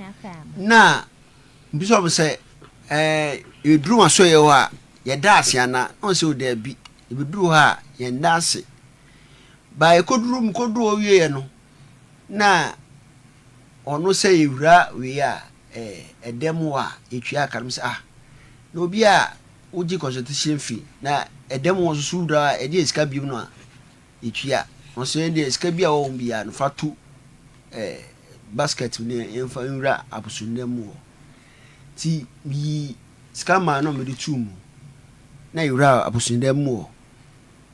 na mbisa ɔmo sɛ ɛɛ yɛduru asɔeɛ hɔ a yɛda ase anaa? Na ɔmo sɛ o daabi, yɛbɛduru hɔ a yɛnda ase. Ba yɛkɔduru mekɔduru hɔ wieɛ no, na ɔno sɛ yɛwura wei a ɛɛ ɛdɛm hɔ a yɛtua ka no sɛ ah na obi a wogye consultation fee na ɛdɛm hɔ nso so wura a ɛde yɛ sika biom no a yɛtua. Ɔsɛ yɛn deɛ sika bi a wɔwɔ biara no fa to ɛɛ basket mu ne yɛmfa nwura abosonnam mu hɔ. Nti miyi sika maa no a mede tuu mu na yɛwura abosonnam mu hɔ.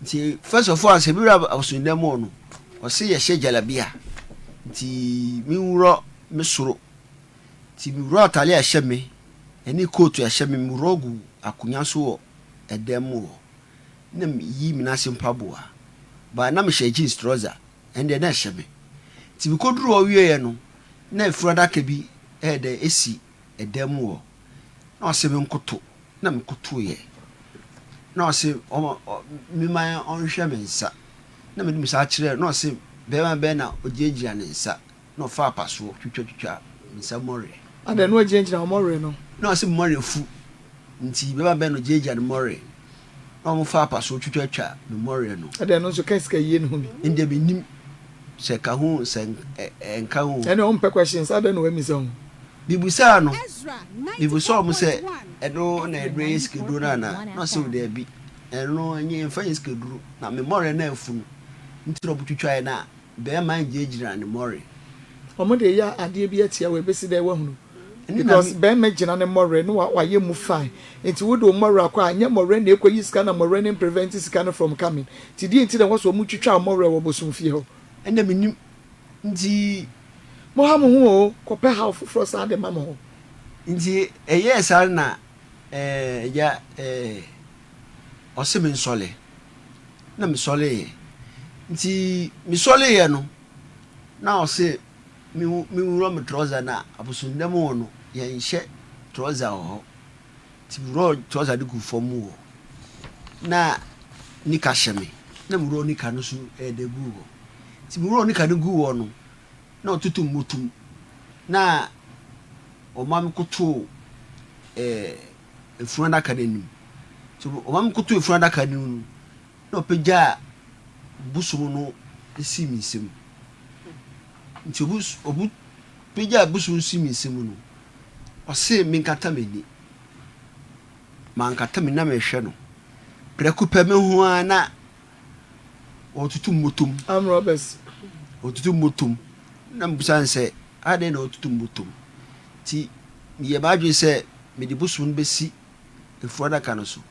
Nti first of all sɛ mewura abosonnam mu hɔ no ɔse yɛhyɛ jalabia nti menwurɔ me soro. Nti mewura atare a ɛhyɛ me ɛne coat a ɛhyɛ me mewurɔ gu akonnwa so wɔ ɛdan mu hɔ na meyi me nan ase mpaboa. But na mehyɛ jeans trouser ɛno deɛ na ɛhyɛ me. Nti mekɔduru hɔ wieɛ no na efunu adaka bi ɛyɛ dɛn esi ɛdan mu hɔ na ɔse menkoto na mekotoeɛ na ɔse ɔma mema ɔnhwɛ me nsa na mede me nsa akyerɛ na ɔse bɛrima bɛn na ogyinagyina ne nsa na ɔfa apasoɔ twitwatwitwa me nsa mmɔwerɛ. Adɛn na ogyinagyina wo mmɔwerɛ no? Na ɔse me mmɔwerɛ fu nti bɛrima bɛn na ogyinagyina ne mmɔwerɛ na wɔfa apasoɔ twitwatwa me mmɔwerɛ no. Adɛn no nso ka sika yie no ho bi? Ndeɛ mennim sɛ ɛka ho sɛ ɛnka ho. Ɛne ɔmpɛ questions adɛn na wamisa ho? Mebisaa no, mebisaa wɔn sɛ ɛno na ɛduro yɛ sikaduro no anaa? Na ɔse daabi, ɛno ɛnyɛ yɛmfa nyɛ sikaduro na me mmɔwerɛ no afu no nti na wɔtwitwaeɛ na bɛrima ngyinagyina ne mmɔwerɛ. Wɔn de yɛ adeɛ bi atia wo ɛbɛsi dɛn woahunu? Ɛno na Because me. bɛrima gyina ne mmɔwerɛ na wayɛ mu fine nti wode wo mmɔwerɛ akɔ a ɛnyɛ mmɔwerɛ na ɛkɔyi sika na mmɔwerɛ no mprevent sika no from coming nti deɛ nti na ɛwɔ sɛ wɔn twitwa wo mmɔwerɛ wɔ bosomfie hɔ? Ɛnna mennim nti. Moha mo ho oo, kɔpɛ haw foforɔ san de ma mo ho. Nti ɛyɛɛ saa na ɛɛ agya ɛɛ. Ɔse mensɔle. Na mesɔleeɛ. Nti mesɔleeɛ no, na ɔse menwura me trɔsa na abosondam hɔ no, yɛnhyɛ trɔsa wɔ hɔ. Nti mewurɔɔ trɔsa no guu fam hɔ. Na nika hyɛ me. Na mewurɔɔ nika no so de guu hɔ. Nti mewurɔɔ nika no guu hɔ no, na ɔtoto mmotom. Na ɔma mekotoo ɛɛ efunu adaka no anim. Nti ɔma mekotoo efunu adaka no anim no, na ɔpagyaa bosom no sii me nsam. Nti obu pagyaa bosom no sii me nsam no, ɔse menkata m'ani. Mankata m'ani na mehwɛ no. Prɛko pɛ mehu ara na ɔretutu mmɔtɔm. Armed robbers. Ɔretutu mmɔtɔm. Na mebisa no sɛ, adɛn na ɔretutu mmɔtɔm? Nti meyɛɛ m'adwene sɛ mede bosom no bɛsi efunu adaka no so.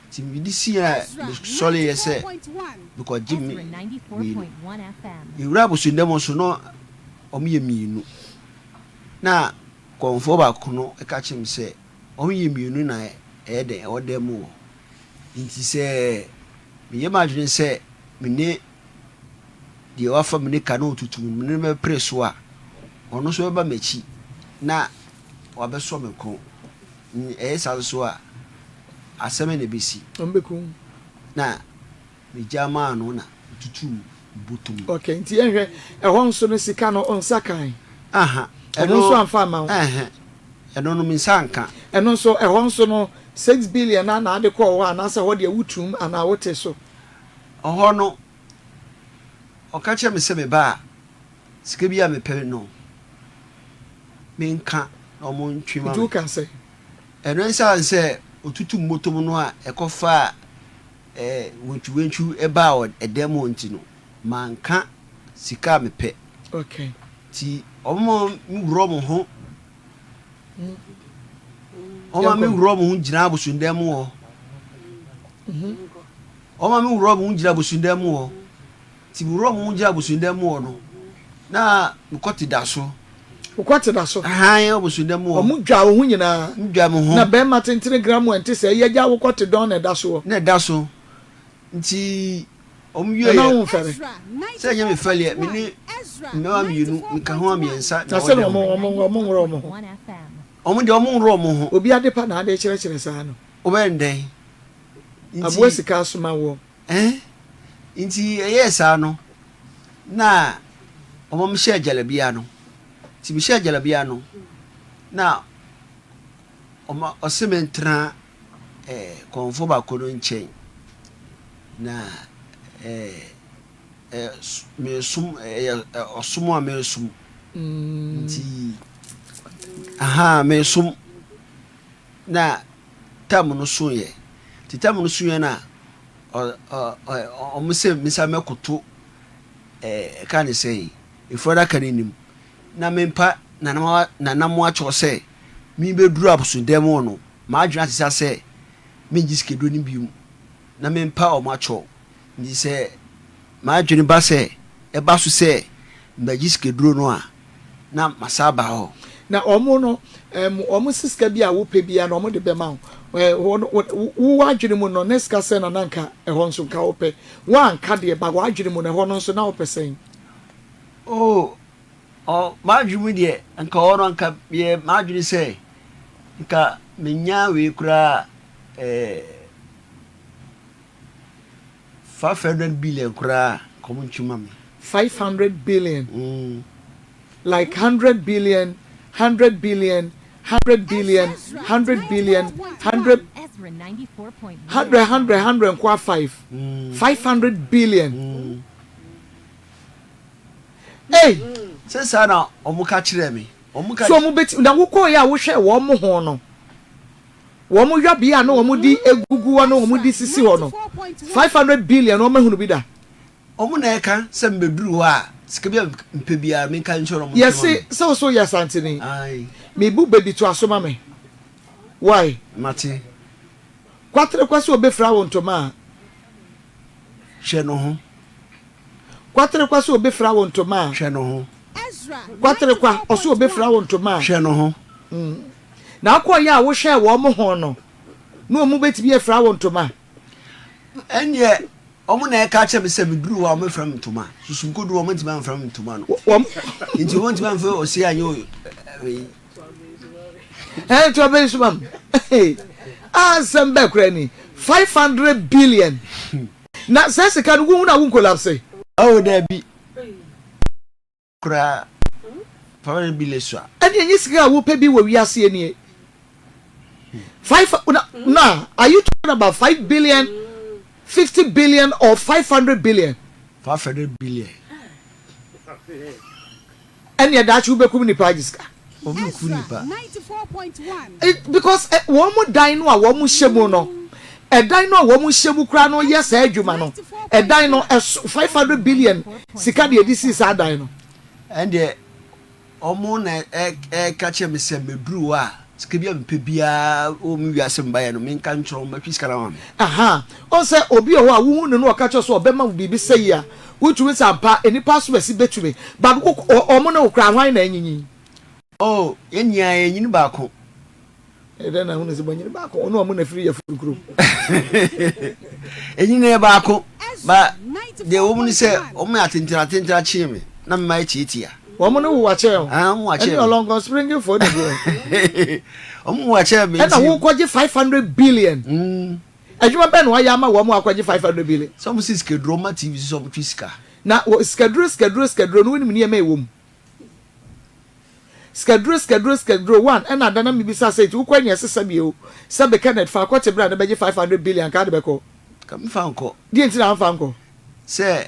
Nti mede sii a mesɔreeɛ sɛ mekɔgye me wei no. Yɛwuraa abosonnam hɔ nso na wɔyɛ mmienu. Na kɔmfoɔ baako no ka kyerɛɛ me sɛ wɔyɛ mmienu na ɛyɛ dɛn ɛwɔ dan mu hɔ. Nti sɛ meyɛ m'adwene sɛ me ne deɛ wafa me nika na ɔtutu me no, me ne no bɛpere so a, ɔno nso bɛba m'akyi na wabɛsɔ me kɔn. Ɛyɛ saa nso a, asɛm na ɛbɛsi. Ɔmbɛku wo. Na megya maa no na ɔtutuu me bɔtɔ mu. Ok, nti yɛnhwɛ, ɛhɔ nso no sika no wo nsa kae? Aha, ɛno. Ɔno nso amfa amma wo? Ɛhɛ, ɛno no me nsa anka. Ɛno nso, ɛhɔ nso no 6 billion no ara na ade kɔɔ hɔ anaasɛ ɛhɔ deɛ wotuum anaa wote so? Ɔhɔ no, ɔka kyerɛɛ me sɛ meba a, sika bi a mepɛ no, menka na wɔntwe ma Nti me. wokaa sɛn? Ɛno esiane sɛ otutu mmotom no a ɛkɔfaa eh, wentwiwentwi baa ɛdan mu hɔ nti no, manka sika a mepɛ. Okay. Nti wɔma me worɔ mo ho. Wɔma me worɔ mo ho gyina abosondan mu hɔ. Wɔma me worɔ mo ho gyina abosondan mu hɔ. Nti me worɔ mo ho gyina abosondan mu hɔ no, na mekɔ te da so. Wokɔ te da so? Ahan, abosondan mu hɔ. Wɔn dwa wo ho nyinaa. Dwa me ho. Na bɛrima tentene gram a ɛnte sɛ ɛyɛ gya wokɔ te dɔn na ɛda soɔ. Na ɛda so. Nti wɔn wieɛ. Na wo mfɛre? Sɛ ɛnyɛ me fɛleɛ, me ne mmarima mmienu, meka ho a mmiɛnsa na ɛwɔ dɛm. Na sɛ wɔn wɔn wɔn nworɔ wɔn ho. Wɔn deɛ wɔn nworɔ wɔn ho. Obi ade pa na ade kyerɛkyerɛ saa no. Wobɛyɛ no dɛn? Nti. Aboa sika asoma woɔ. Ɛn, nti ɛyɛɛ saa no, na wɔma mehyɛɛ jalabia no. Nti mehyɛɛ jalabia no, na ɔma ɔse mentena ɛɛ kɔmfoɔ baako no nkyɛn. Na ɛɛ ɛ meresom ɛyɛ ɔsom a meresom. Nti ahaa meresom na tam no soeɛ. Nti tam no soeɛ no a, ɔ ɔ wɔn sɛ mensan mɛkoto ɛɛ ɛka ne sɛn efunu adaka no anim na mempa nana nana mo akyɛw sɛ mebɛduru abosomdan mu hɔ no m'adwene asesa sɛ mengye sikaduro no bio na mempa wɔn akyɛw. Nti sɛ m'adwene ba sɛ ɛba so sɛ mebɛgye sikaduro no a, na masan aba hɔ. Na wɔn no, ɛɛm, wɔn se sika bi a wopɛ biara no, wɔde bɛma wo. Ɛɛ, hɔ no, wo, wo w'adwene mu no, ne sika sɛn na na anka ɛhɔ nso nka wopɛ? Woanka deɛ, but w'adwene mu no, ɛhɔ no nso na wopɛ sɛn? Oh, ɔ, m'adwene mu deɛ, anka hɔ no, anka meyɛ m'adwene sɛ, nka menya wei koraa a, ɛɛ, 500 billion koraa a, nka wɔntwe ma me. 500 billion? Like hundred billion, hundred billion, hundred billion, hundred billion, hundred, hundred, hundred, hundred nkoa five, 500 billion. Ei! Sɛ saa na wɔka kyerɛɛ me. Wɔka. So wɔn bɛti, na wokɔeɛ a wohwɛɛ wɔn ho no, wɔn yɔbea a na wɔn de egugu hɔ na wɔn de sisi hɔ no, 500 billion wɔn ahunu bi da? Wɔn na ɛka sɛ mebɛduru hɔ a, sika bi a mepɛ biara menka nkyerɛ wɔn ntwe ma me. Yɛse sɛ wo so woyɛ Asanteni. Ae. Mebu bɛ bi to aso ma me. Why? Mate. Kwaterekwa sɛ obefira wo ntoma a. Hwɛ no ho. Kwaterekwa sɛ obefira wo ntoma a. Hwɛ no ho. Kwaterekwa ɔsɛ obefira wo ntoma a. Hwɛ no ho. Na akɔyɛ a wohwɛɛ wɔn ho no, na wɔn betumi afira wo ntoma? Ɛnneɛ wɔn na ɛka kyerɛ me sɛ meduru hɔ a wɔbɛfira me ntoma. Susu mekɔduru hɔ wɔntumi amfira me ntoma no. Nti wɔntumi amfa ɔse anyɛ wei. Ɛn nti ɔbɛyi so ma m. Asɛm bɛɛ koraa ni. 500 billion. Na sɛ sika no wohu na wo nkolapse. Oh dabi. Koraa 500 billion sua. Ɛne ɛnyɛ sika a wopɛ bi wɔ wiase nie. Five na na are you talking about 5 billion, 50 billion or 500 billion? 500 billion. Ɛneɛ daakye wobɛkum nipa agye sika. Obi nku nipa. Because wɔn mo dan no a wɔn hyɛ mu no, ɛdan no a wɔn hyɛ mu koraa no yɛ saa adwuma no, ɛdan no ɛso 500 billion sika deɛ ɛde sii saa dan no. Ɛndeɛ wɔn na ɛka kyerɛ me sɛ meduru hɔ a sika bi a mepɛ biara wɔ me wiase mbaeɛ no menka nkyerɛ wɔn bɛtwe sika no ama me. Aha, ɔn sɛ obi wɔ hɔ a wohu no na ɔka kyerɛ sɛ ɔbɛma wo biribi sɛ yi a, wotumi sɛ ampa nnipa asomasi bɛtumi, but wo wɔn ne wo koraa hwan na anyinyin? Oh, yɛn nyinaa yɛnyini baako. Ɛdɛn na ahunu sɛ moanyini baako? Ɔne ɔmo na firi yafunu kurom. Ɛnyini yɛ baako. Ba deɛ ɛwɔ mu ne sɛ wɔn yɛ atentene atentene akyee me na mema yɛ tiatia. Wɔn ne wo wakyɛn o. Ah, wɔn wakyɛn me. Ɛne ɔlɔnkɔ springfoɔ na bi wɔ. Wɔn wakyɛn me nti. Ɛna wokɔgye 500 billion. Mm. Adwuma bɛn na wayɛ ama wɔn akɔgye 500 billion? Sɛ wɔn si sikaduro ma TV so sɛ wɔn twe sika. Na sikaduro sikaduro sikaduro no wonim nneɛma ɛwɔ mu. Sikaduro sikaduro sikaduro one ɛna ada na mebisa sɛ nti wokɔ ɛne ɛsesa bio sɛ be Kenneth fa kɔ te bra na bɛgye 500 billion nka ade bɛkɔ. Ka me fa nkɔ. Deɛ nti na amfa nkɔ? Sɛ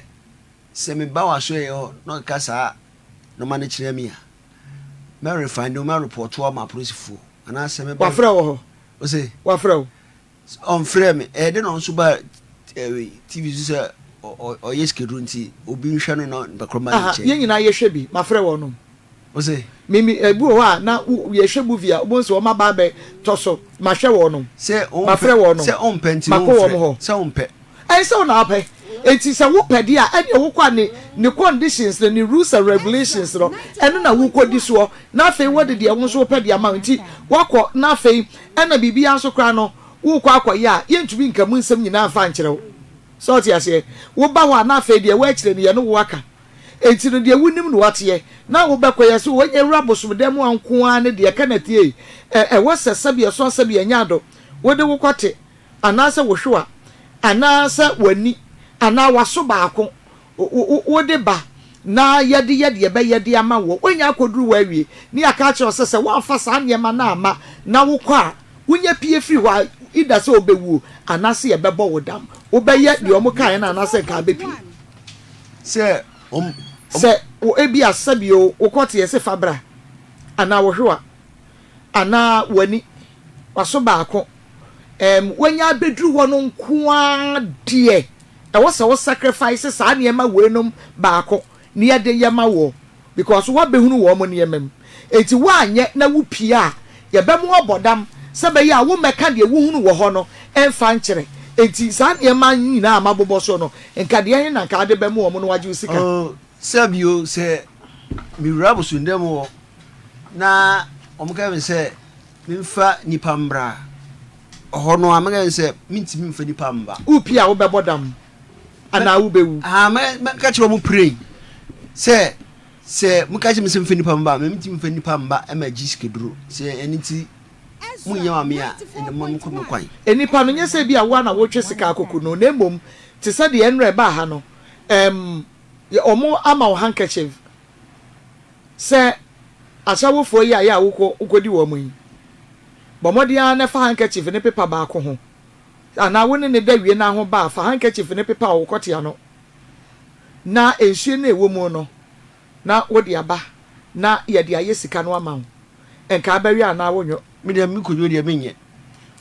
sɛ me ba w'asoɛeɛ hɔ na ɔkeka saa nnoɔma no kyerɛ me a, mɛ refinde wo, mɛ repɔto wo ama apolisifoɔ anaasɛ mɛba. Wafrɛ wo wɔ hɔ? Ose? Wafrɛ wo? Ɔmfrɛɛ me. Ɛyɛ dɛn na ɔno nso baa TV so sɛ ɔyɛ sikaduro nti obi nhwɛ no na nipa korɔ mma ne nkyɛn. Yɛn nyinaa yɛhwɛ bi. Mafrɛ wɔnom. Ose? Me me ebi wɔ hɔ a na yɛhwɛ movie a wobɛhu sɛ wɔn aba abɛ tɔ so. Mahwɛ wɔnom. Sɛ Mafrɛ wɔnom. Sɛ ɔmpɛ nti Makɔ wɔn hɔ. Sɛ ɔmpɛ. Ɛyɛ sɛ wo na wopɛ. Enti sɛ wopɛ deɛ a ɛneɛ wokɔ a ne ne conditions no ne rules and regulations no ɛno na wokɔdi soɔ na afei wɔde deɛ wo nso wopɛ de ama wo nti woakɔ na afei Ɛna biribiara nso koraa no, worekɔ akɔyɛ a, yɛntumi nka mu nsɛm nyinaa mfa nkyerɛ wo. Sɛ wote aseɛ? Woba hɔ a, na afei deɛ ɛwɔ akyire no, yɛne wo aka. Enti no, deɛ wonim no woateɛ. Na wobɛkɔ, yɛse woanya wura bosomdan mu a nko ara ne deɛ, Kenneth ei, ɛ, ɛwɔ sɛ sɛbi ɛsɔ sɛbi ɛnyɛ ado, wode wo kɔte, anaasɛ wo hwewa, anaasɛ w'ani, anaa w'aso baako, wode ba na yɛde yɛ deɛ ɛbɛyɛ de ama woɔ. Woanya akɔduru hɔ awie na yɛaka akyerɛ wo sɛ, sɛ woamfa saa nneɛma no amma na wokɔ a, wonya pue firi hɔ a, either sɛ wobɛwuo anaasɛ yɛbɛbɔ wo dam. Wobɛyɛ deɛ wɔkaeɛ no anaasɛ nka abɛpue. Sɛ wɔn. Sɛ wo ebia sɛbio wokɔ te yɛse fa bra anaa wo hwewa anaa w'ani, w'aso baako, ɛɛm woanya abɛduru hɔ no nko ara deɛ. Ɛwɔ sɛ wo sacrifice saa nneɛma weinom baako na yɛde yɛ ma woɔ because woabɛhunu wɔn nneɛma mu. Enti woanyɛ na wo pie a, yɛbɛma woabɔ dam sɛ ɛbɛyɛ a wommɛka deɛ wohunu wɔ hɔ no mfa nkyerɛ. Enti saa nneɛma nyinaa a mabobɔ soɔ no, nka deɛ he na nka wode bɛma wɔn na wɔagye wo sika? Oh, sɛ bio, sɛ mewura abosondam hɔ na wɔka me sɛ memfa nnipa mmra a, Ɔhɔ no a, mɛka sɛ mentumi mfa nipa mma. Wopie a wobɛbɔ dam anaa wobɛwu. Ah, mɛka kyerɛ wɔn pray sɛ sɛ moka kyerɛ me sɛ mfa nipa mma a, mentumi mfa nipa mma ma gye sikaduro. Sɛ ɛno nti monyɛ ma me a, ɛnde momma menkɔ me kwan. Nnipa no, nyɛ sɛ ebia wo ara na wotwe sika akɔku no, na mmom te sɛ deɛ nnora ɛbaa ha no, ɛɛm, wɔn ama wo handkerchief sɛ ashawofoɔ yi a yɛ a wokɔ wokɔdi wɔn yi. Bɔ mmɔden ara na fa handkerchief no pepa baako ho. Anaa wo ne no da wie na ho ba a, fa handkerchief no pepa wo kɔte ano, na nsuo no a ɛwɔ mu no, na wode aba na yɛde ayɛ sika no ama wo. Nka abɛwe anaa wonwo. Me deɛ me kɔdwo deɛ menyɛ.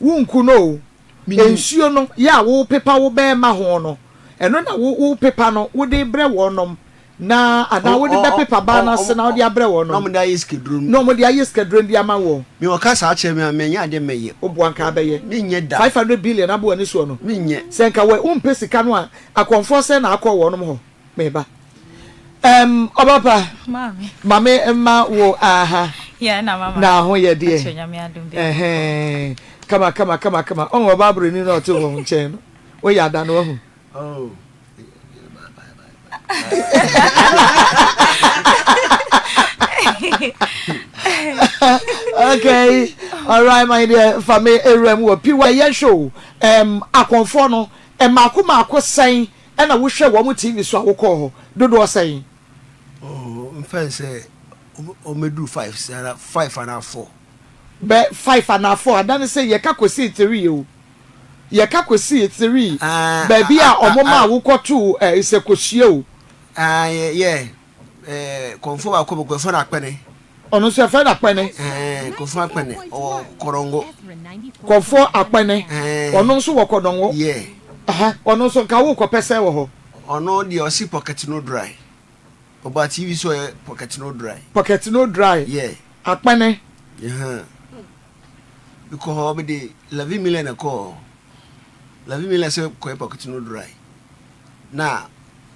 Wonku no o. Nsuo no yɛ a wopepa wo bɛɛma ho no, ɛno na wo wopepa no wode brɛ wɔnom na anaa wode bɛpepa baa no ase na wode abrɛ wɔnom. Na wɔde ayɛ sikaduro no. Na wɔde ayɛ sikaduro no de ama woɔ. Me wɔka saa kyerɛ me a, menyɛ adeɛ mɛyɛ. Woboa nka abɛyɛ. Menyɛ da. 500 billion abɔ w'ani soɔ no. Menyɛ. Sɛ nka wɔ wompɛ sika no a, akɔmfoɔ sɛn na akɔ wɔnom hɔ? Meba. Ɛm, ɔba pa. Maame. Ma me mma wo aha. Yeah, na mama. Na ho yɛ deɛ. Akyɛ nyame adom bi. Ɛhɛn. Kama kama kama kama. Ɔn ɔba abroni na ɔte wɔn nkyɛn no. Woyɛ ada no wahu. Oh. Okay, all right, my dear, fa me ewura mu wɔ piwa yɛn hwɛ o. Um, akɔnfoɔ no, mmaako mmaako sɛn ɛna wohwɛ wɔn TV so a wokɔɔ hɔ? Dodoɔ sɛn? Oh, mfa sɛ ɔmɛduru 5 5 anaa 4. Bɛ 5 anaa 4 adane sɛ yɛka kɔsii 3 o. Yɛka kɔsii 3 baabi a ɔmo maa wokɔtoo eh, sɛ kosua o. Ah, yɛ, yɛ, eh, kɔnfoɔ baako bɛ kɔfɛ no akpɛne. Ɔno nso yɛfrɛ no akpɛne. Eh, kɔnfoɔ akpɛne, ɔwɔ kɔrɔngo. Kɔnfoɔ akpɛne, Eh. ɔno nso wɔ kɔdɔngo. Yɛ. Aha, ɔno nso nka wokɔpɛ sɛ wɔ hɔ. Ɔno deɛ ɔsi pocket no dry. Ɔba TV so ɔyɛ pocket no dry. Pocket no dry. Yɛ. Akpɛne. Yɛhɛn. Mekɔ hɔ mede 11 million na ɛkɔɔ hɔ. 11 million sɛ kɔyɛ pocket no dry. Na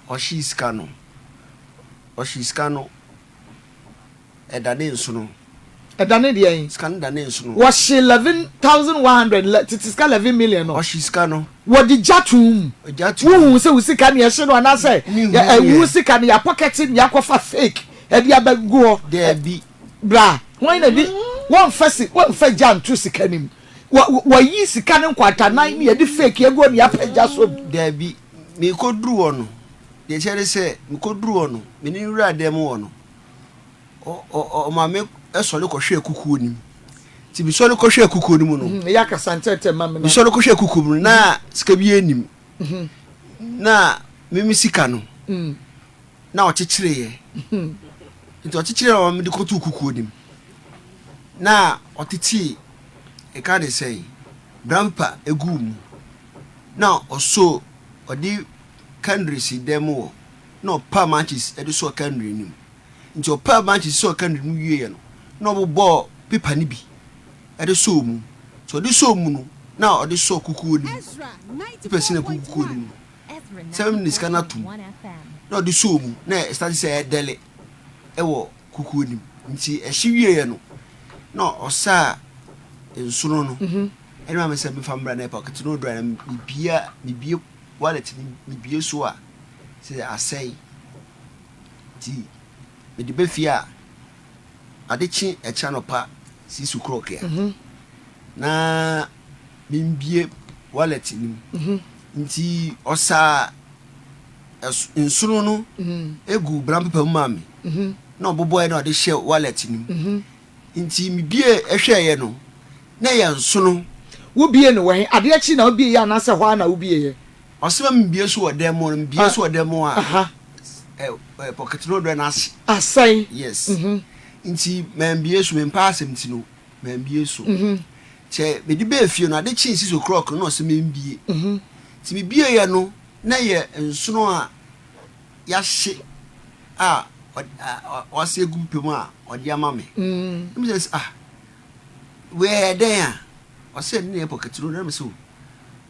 ɔhyee sika no. Ɔhyee sika no. Ɛdane nsono. Ɛdane deɛn? Sika no dane nsono. Wɔhye 11,100 lɛ tete sika 11 million no. Ɔhye sika no. Wɔde gya too mu. Gya too mu. Wohuu sɛ wo sika ne ɛhye no anaasɛ Menhuiɛ. ɛwu sika no yɛapɔkɛte ne yɛakɔfa fake ɛde abɛgu hɔ. Daabi. Bra, hwan na di wɔmfa si wɔmfa gya nto sika no mu. Wɔ wɔyi sika no nkwantanan ne yɛde fake agu hɔ ne yɛapɛ gya so. Daabi. Mekɔduru hɔ no, deɛ ɛkyerɛ ne sɛ mekɔduru hɔ no, me ne no wuraa dan mu hɔ no, ɔma me sɔre kɔhwɛɛ kukuo no mu. Nti mesɔre kɔhwɛɛ kukuo no mu no. Yɛ akasa ntɛntɛm ma me na. Mesɔre kɔhwɛɛ kukuo mu no na sika bi anim. Na me me sika no na ɔkyekyereeɛ. Nti ɔkyekyereeɛ na ɔma mede kɔtoo kukuo no mu. Na ɔtetee ɛka ne sɛn brown paper eguu mu. Na ɔsoo ɔde candle si dan mu hɔ na ɔpaa matches de sɔɔ candle no mu. Nti ɔpaa matches sɔɔ candle no mu wieeɛ no, na ɔbobɔɔ paper no bi de sɔɔ mu. Nti ɔde sɔɔ mu no, na ɔde sɔɔ kukuo no mu. Paper si na ɛgu kukuo no mu no, sɛ mede sika no ato mu, na ɔde sɔɔ mu, na ɛstarte sɛ ɛdɛle wɔ kukuo no mu. Nti ɛhye wieeɛ no, na ɔsaa nsono no ɛde maa me sɛ memfa mmra na ɛpakɛte no ɔdura na mebie mebie wallet no mebie so a sɛ asɛe. Nti mede ba fie a, ade kye ɛkyɛ anɔpa six o'clock a, na membie wallet no mu. Nti ɔsaa nsono no egu brown paper mu maa me, na ɔbobɔeɛ na ɔde hyɛ wallet no mu. Nti mebie hwɛeɛ no, na ɛyɛ nsono. Wobie no wɔ he? Adeɛ kye na wobieeɛ anaasɛ hɔ ara na wobieeɛ? Ɔse ma mebie so wɔ dan mu no, mebie so wɔ dan mu a, ɛ pocket no dɔ no ase. Asɛe. Yes. Nti mambie so, mempɛ asɛm nti no, mambie so. Kyɛ mede bɛɛ fie no, ade kyee 6 o'clock no na ɔse membie. Nti mebieeɛ no, na ɛyɛ nsono a yɛahye a ɔase agu pɛ mu a ɔde ama me. Na mesɛ sɛ ah, wei ɛyɛ dɛn a? Ɔse ɛno na ɛyɛ pocket no, na mesɛ o.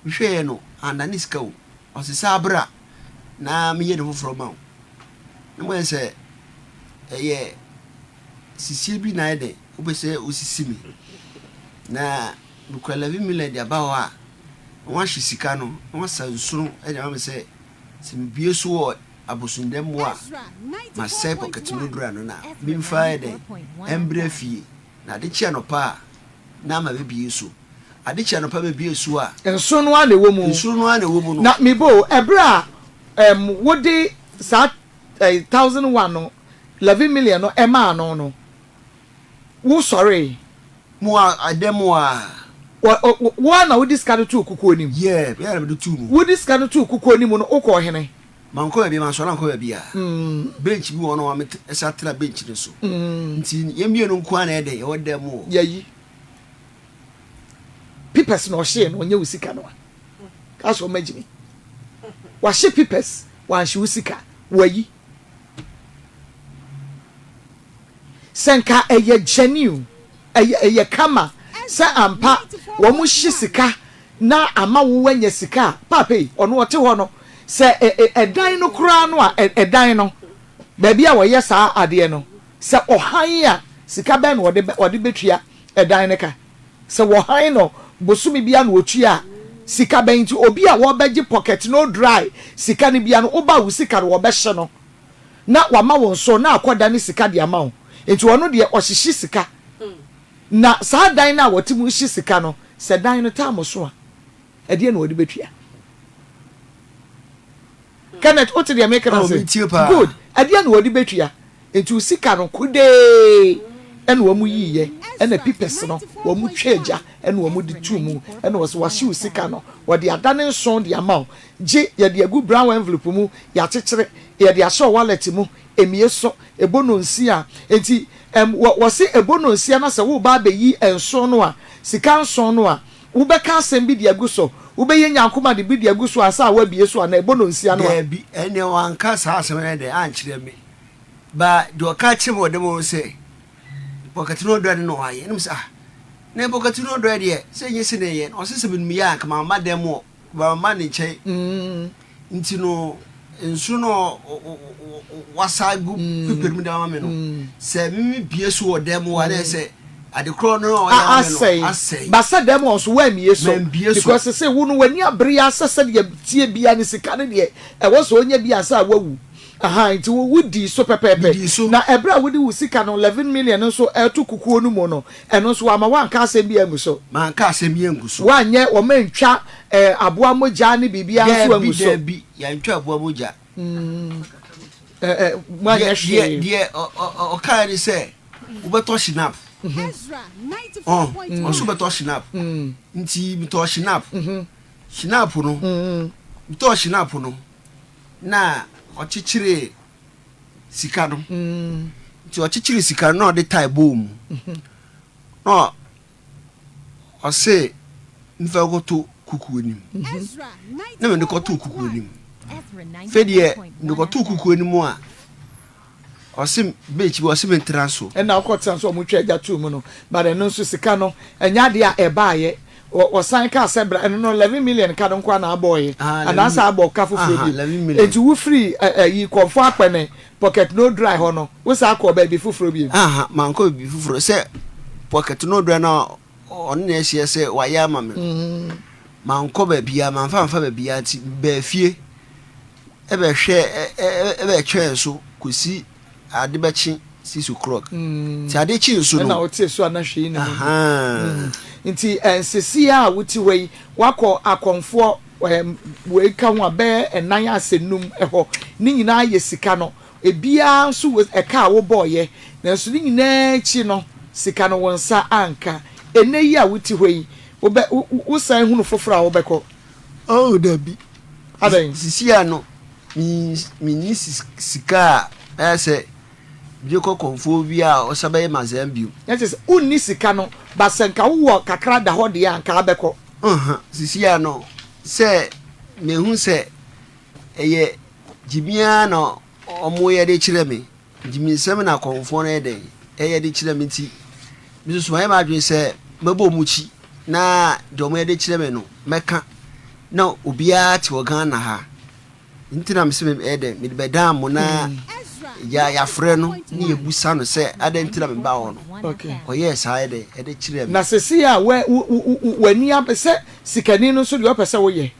Mehwɛeɛ no, annane sika o. Ɔse saa bra na menyɛ ne foforɔ ma wo. Na moayɛ sɛ ɛyɛ sisie bi na ayɛ dɛn, wopɛ sɛ wosisi me. Na mekura 11 million de aba hɔ a, na wɔahye sika no, na wɔasa nsono de ama me sɛ, sɛ mebue so wɔ abosomdam mu a, masɛe pocket no dura no na memfa ayɛ dɛn, ɛmbrɛ fie. Na ade kye anɔpa a, na mabɛbue so. Ade kye anɔpa mebue so a. Nsono no ara na ɛwɔ mu. Nsono no ara na ɛwɔ mu no. Na me bo, ɛberɛ a ɛɛm wode saa ɛɛ 1001 no, 11 million no ɛmaa no no, wo sɔree? Mo a, ɛdɛm mo a. Wɔ, ɔ, wo ara na wode sika no too kukuo no mu? Yeah, me ara na mede too mu. Wode sika no too kukuo no mu no, wokɔɔ hene? Mankɔ baabiara, mansɔre ankɔ baabiara. Bench bi wɔ hɔ na wɔma me san tena bench no so. Nti yɛn mmienu nko ara na ɛyɛ dɛn, yɛwɔ dan mu hɔ. Yɛayi. Pipɛs na ɔhyee no, ɔnyɛ wo sika no a. Ka sɛ ɔma gyimi. Wahye pipɛs, wanhye wo sika. Wayi. Sɛ nka ɛyɛ genuine, ɛyɛ ɛyɛ kama sɛ ampa wɔn hye sika na ama wo wanya sika a, paapa yi, ɔno ɔte hɔ no, sɛ ɛ ɛ ɛdan no koraa no a, ɛ ɛdan no, baabi a wɔyɛ saa adeɛ no, sɛ ɔhan a, sika bɛn na ɔde bɛ ɔde bɛtua ɛdan no ka? Sɛ wɔhan no bosome biara na ɔtua a, Sika bɛn nti? Obi a wɔbɛgye pocket no dry sika no bia no, woba a wo sika no wɔbɛhye no na wama wo nso na akɔ dane sika de ama wo. Nti ɔno deɛ ɔhyehye sika. Na saa dan no a wɔte mu hye sika no, sɛ dan no tam so a, ɛdeɛn na wɔde bɛtua? Kenneth, wote deɛ meka no Oh, ase? metie paa. Good. Ɛdeɛn na wɔde bɛtua? Nti wo sika no kodee ɛna wɔn yiiɛ, ɛna pipɛs no wɔn twa gya ɛna wɔn de tuu mu, ɛna wɔsɛ wɔahye wo sika no, wɔde adane nson de ama wo. Gye, yɛde agu brown envelope mu, yɛakyekyere, yɛde ahyɛ wo wallet mu, emie so, ɛbɔ nonsia. Nti ɛm, wɔ, wɔse ɛbɔ nonsia na sɛ woreba abɛyi nson no a, sika nson no a, Wobɛka asɛm bi de agu so? Wobɛyɛ nyankoma de bi de agu so ansa a woabue so anaa? Ɛbɔ no nsia no a. Daabi, ɛnneɛ wanka saa asɛm no dɛ ankyerɛ me. Ba deɛ ɔka kyerɛ me wɔ dɛm hɔ sɛ, Mpɔkati no ɔdɔɛ no na wayɛ. Ɛna mese, ah, na mpɔkati no ɔdɔɛ deɛ, sɛ ɛnyɛ sei na ɛyɛ. Na ɔse sɛ menim yɛ a, anka mamma dɛm hɔ, mamma ne nkyɛn. Nti no, nsu no a wasa agu paper mu de ama me no, sɛ me mebue so wɔ dan mu hɔ a, na ɛyɛ sɛ ade korɔ no a ɔyɛ ama me no asɛe. Ba sɛ dɛm hɔ nso woammue so. Mambue so. Because sese wo no w'ani abere ara sɛ sɛdeɛ teɛ biara no sika no deɛ ɛwɔ sɛ ɔnya bi ansa a wawu. Ahaa nti wo wodii so pɛpɛɛpɛ. Medii so. Na ɛberɛ a wode wo sika no 11 million no nso reto kukuo no mu no, ɛno nso wamma woanka asɛm biara angu so. Manka asɛm biara angu so. Woanyɛ, wɔantwa eh, aboa mogya ne biribiara nso Daabi, angu so. daabi, yɛantwa aboa mogya. Eh, eh, moanyɛ Deɛ, deɛ, hwee. deɛ ɔ, ɔ, ɔ, ɔkaeɛ ne sɛ, wobɛtɔ Schnapp. Ɔ, ɔse wobɛtɔ Schnapp. Nti metɔɔ Schnapp. Schnapp no, metɔɔ Schnapp no, na ɔkyekyeree sika no. Nti ɔkyekyeree sika no na ɔde tae bɔɔ mu. Na ɔse mfa nkɔto kukuo no mu. Na mede kɔtoo kukuo no mu. Afei deɛ mede kɔtoo kukuo no mu a, ɔse beach bi ɔse mentra so. Ɛna ɔkɔtena so a wɔtwa agya too mu no, but ɛno nso sika no ɛnyɛ adeɛ a ɛbaeɛ. Wɔsan kaa sɛ bra, ɛno no 11 million ka no nko ara na abɔeɛ, anaasɛ abɔ ka foforɔ bi. Enti wofiri ɛyi Kɔmfɔ Akpɛne Pocket No Dry hɔ no, wosan kɔɔ baabi foforɔ bio? Aha, mankɔ baabi foforɔ. Sɛ Pocket No Dry no a ɔne na ahyia sɛ wayɛ ama me no, mankɔ baabiara, mamfa amfa baabiara nti mebaa fie bɛhwɛ bɛtwɛn so kɔsi ade bɛkye 6 o'clock. Nti ade kye nso no. Ɛna wotee so a na hwee nni mu. Nti nsisi a wote hɔ yi, woakɔ akɔmfoɔ wei ka ho a bɛyɛ ɛnan asɛ num hɔ, ne nyinaa yɛ sika no, ebiara nso wɔ ɛka a wobɔeɛ, nanso ne nyinaa akyi no, sika no wo nsa anka. Ɛnnɛ yi a wote hɔ yi, wobɛ, wosan hunu foforɔ a wobɛkɔ? Oh, dabi. Adɛn? Sisi a no, menni sika a ɛyɛ sɛ mede kɔ kɔmfoɔ bi a ɔsa bɛyɛ me azan bio. Na kyerɛ sɛ wonni sika no, but sɛ nka wowɔ kakra da hɔ deɛ a, nka abɛkɔ. Aha, sisi a no, sɛ mehu sɛ ɛyɛ gyimi ara na wɔyɛ de kyerɛ me, gyimisɛm na akɔmfoɔ no yɛ dɛn ɛyɛ de kyerɛ me nti, me nso so mayɛ m'adwene sɛ mɛbɔ wɔn akyi na deɛ wɔyɛ de kyerɛ me no mɛka na obiara te wɔ Ghana ha. Nti na mese meyɛ dɛn mede bɛdan mo na ya yɛafrɛ no ne yɛbusa no sɛ adɛn nti na mebaa hɔ no. Okay. Ɔyɛɛ saa yɛ dɛn ɛde kyerɛɛ me. Na sesei a wɛ wo wo wo w'ani abɛ sɛ sikani no nso deɛ ɔpɛ sɛ woyɛ.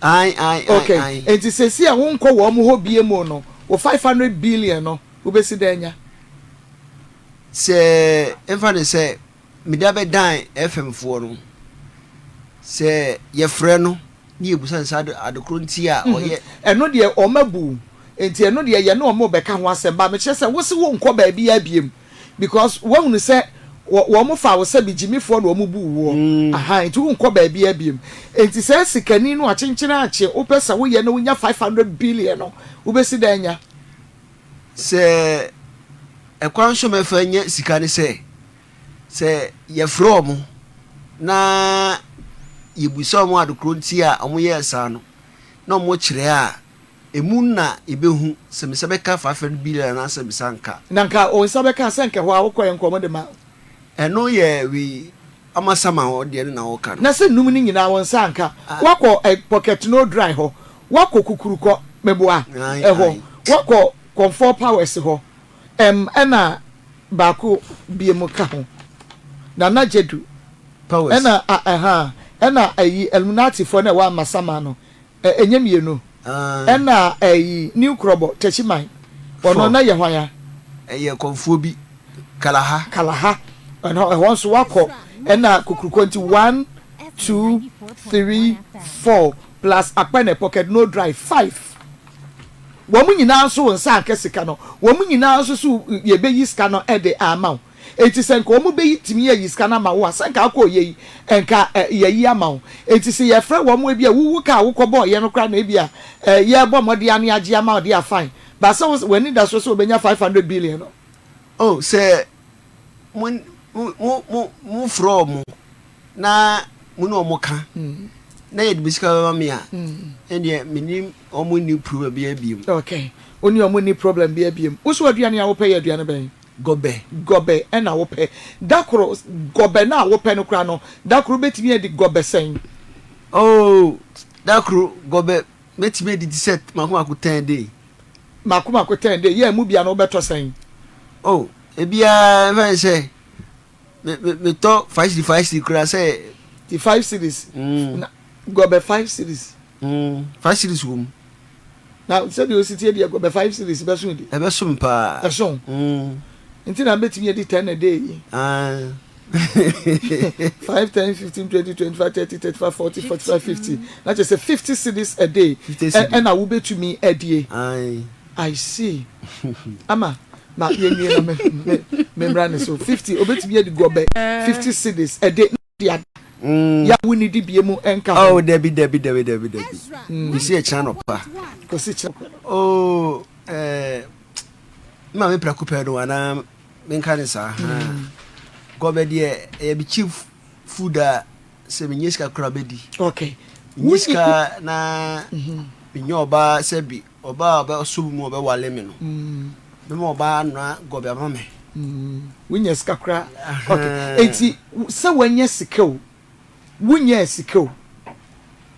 Ae ae ae Okay, ae. nti sesei a wonkɔ wɔn hɔ biom no, wo 500 billion no wobɛsi dɛn anya? Sɛ mfa no sɛ mede abɛdan FM foɔ no, sɛ yɛfrɛ no ne yɛbusa no sɛ ade ade korɔ nti a ɔyɛ. Ɛno deɛ wɔn abu wo, nti ɛno deɛ yɛne wɔn rebɛka ho asɛm, but mekyerɛ sɛ wose wonkɔ baabiara biom because woahunu sɛ wɔ wɔn faa wo sɛ bigyimifoɔ na wɔn buu woɔ, ahaa, nti wonkɔ baabiara biom. Nti saa sikani no a kyenkyene akye wopɛ sɛ woyɛ na wonya 500 billion no, wobɛsi dɛn anya? Sɛ ɛkwan so mɛfa anya sika ne sɛ, sɛ yɛfrɛ wɔn na yɛbisa wɔn ade korɔ nti a wɔyɛɛ saa no, na wɔkyerɛ a, ɛmu na yɛbɛhu sɛ me nsa bɛka 500 billion anaasɛ me nsa nka. Na nka wo nsa bɛka a, sɛ nka ɛhɔ ara wokɔɛ nka wɔde ma wo. Ɛno yɛ wei Amasaman hɔ deɛ no na woka no. Na sɛ num no nyinaa wo nsa anka. Woakɔ eh, Pocket No Dry hɔ, woakɔ Kukurukɔ, meboa, ɛhɔ, woakɔ Comfort Powers hɔ, ɛm ɛna baako biom ka ho, Nana Gyadu, Powers. ɛna a ɛhaa, Ɛna ayi Illuminati foɔ no a ɛwɔ Amasaman no, ɛnyɛ mienu. Ɛna ayi New Krɔbɔ, Techiman, ɔno na yɛ hwan a? Ɛyɛ kɔmfoɔ bi, Kalaha. Kalaha, ɛno ɛhɔ nso wakɔ. Ɛna Kokroko nti one, two, three, four plus Akpɛnɛ Pocket No Drive, five. Wɔn nyinaa nso wo nsa anka sika no, wɔn nyinaa nso so yɛbɛyi sika no de ama wo. Enti sɛ nka wɔn bɛyi tumi ayi sika no ama wo a, sɛ nka akɔ yɛ yi, nka yɛayi ama wo. Enti sɛ yɛfrɛ wɔn ebia wuwu ka a wokɔbɔɔ yɛ no koraa na ebia yɛrebɔ mmɔden ano agye ama wo deɛ a fine. But sɛ wo w'anidasoɔ sɛ wɔbɛnya 500 billion no. Oh, sɛ mo mo mo mofrɛ wɔn na mo ne wɔn ka na yɛde me sika bɛma me a, ɛndeɛ me ne wɔn nni problem biara biom. Okay, wo ne wɔn nni problem biara biom. Wo so aduane a wopɛ yɛ aduane bɛn? Gɔbɛ. Gɔbɛ na wopɛ. Da koro, gɔbɛ no a wopɛ no koraa no, da koro wobɛtumi adi gɔbɛ sɛn? Oh, da koro, gɔbɛ, mɛtumi adi te sɛ mako mako ten day. Mako mako ten day, yɛ emu bia no wobɛtɔ sɛn? Oh, ebiara, mfa ne sɛ, me, me, metɔ five cedi, five cedi koraa sɛ. Ti five cedis? Mm. Na, gɔbɛ five cedis. Mm, five cedis wɔ mu. Na sɛdeɛ osi tie deɛ gɔbɛ five cedis bɛso di. Ɛbɛso me paa. Ɛso. Mm. Nti na mbɛtumi adi ten a day yi. Ah. 5, 10, 15, 20, 25, 30, 35, 40, 45, 50. Na kyerɛ sɛ 50 cedis a day. Ɛna wobɛtumi adie. I see. Ama ma yɛnwie na me me me mmra ne so. 50 obɛtumi adi gɔbɛ 50 cedis a day. De ada. Yɛ a wonni dibea mu nka ho. Oh, dabi, dabi, dabi, dabi, dabi. Kɔsi ɛkyena nɔpa. Kɔsi kyena nɔpa. Oh, eh, me maame prɛko pɛ no anaa menka ne saa. Mm. Gɔbɛ deɛ ɛyɛ me chief food a sɛ menyɛ sika koraa bɛdi. Okay. Menyɛ sika na menyɛ ɔbaa sɛ bi Ɔbaa a ɔbɛsɔ me mu a ɔbɛwale me no, mɛma ɔbaa anoa gɔbɛ ama me. Wonya sika koraa. Okay. Enti sɛ woanya sika o, wonyaa sika o,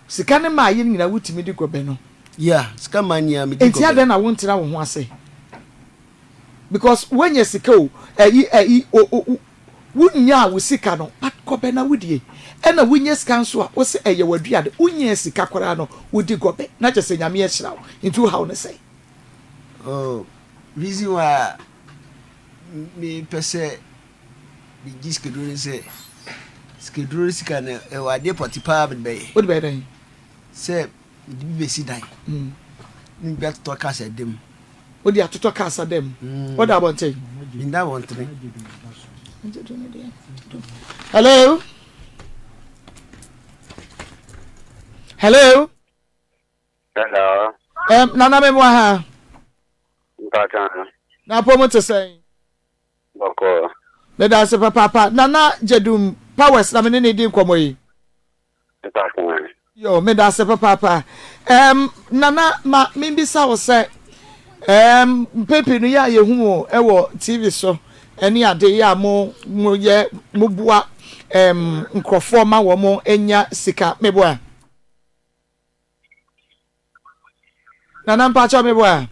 sika no maa yɛ no nyinaa wotumi di gɔbɛ no. Yeah, sika maa nyinaa medi gɔbɛ. Enti adɛn na wontena wo ho ase? Because woanya sika o, ɛyi ɛyi o o Wonyaa wo sika no but gɔbɛ na wodie ɛna wonya sika nso a wose ɛyɛ w'aduane wonyaa sika koraa no wodi gɔbɛ na kyerɛ sɛ Nyame ahyira wo nti wo haw ne sɛn? Oh reason why a me pɛ sɛ me gye sikaduro ne sɛ sikaduro no sika no ɛwɔ adeɛ pɔte paa mede bɛyɛ. Wode bɛyɛ dɛn? Sɛ mede bi bɛsi dan ne mede bi atotɔ cars ɛda mu. Wode atotɔ cars ada mu. Woda abɔnten? Menda abɔntene. Hello? Hello? Hello. Um, Nana me mwa ha. Mpata. Na po mu te sɛn? Bɔkɔ. Meda ase papaapa. Nana Jedum Powers na me ne ne di nkɔmmɔ yi. Yo, medase papaapa. Um, Nana, ma membisa wo sɛ, um, mpɛn pii no yɛ a yɛhu wo wɔ TV so ɛne ade yɛ a mo mo yɛ mo boa um, nkurɔfoɔ ma wɔn nya sika meboa. Nana mpakyɛ meboa.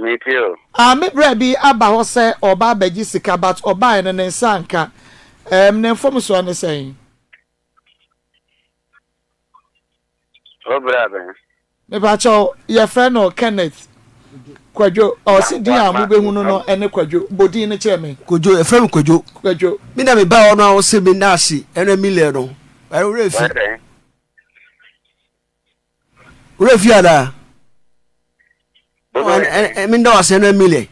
Metie o. Ah me bra bi aba hɔ sɛ ɔba abɛgye sika but ɔbaeɛ no ne nsa anka. Ɛɛm ne mfomsoɔ ne sɛn? Wo bra bɛn? Mepakyɛw yɛfrɛ no Kenneth Kwadwo. Ɔse din a mobɛhu no no ɛne Kwadwo. Bɔ din no kyerɛ me. Kwadwo, yɛfrɛ me Kwadwo. Kwadwo. Me na mebaa hɔ no a wose me nurse ɛna Miller no. Ɛno werɛ fi. Wura fi anaa? Menda wase no million.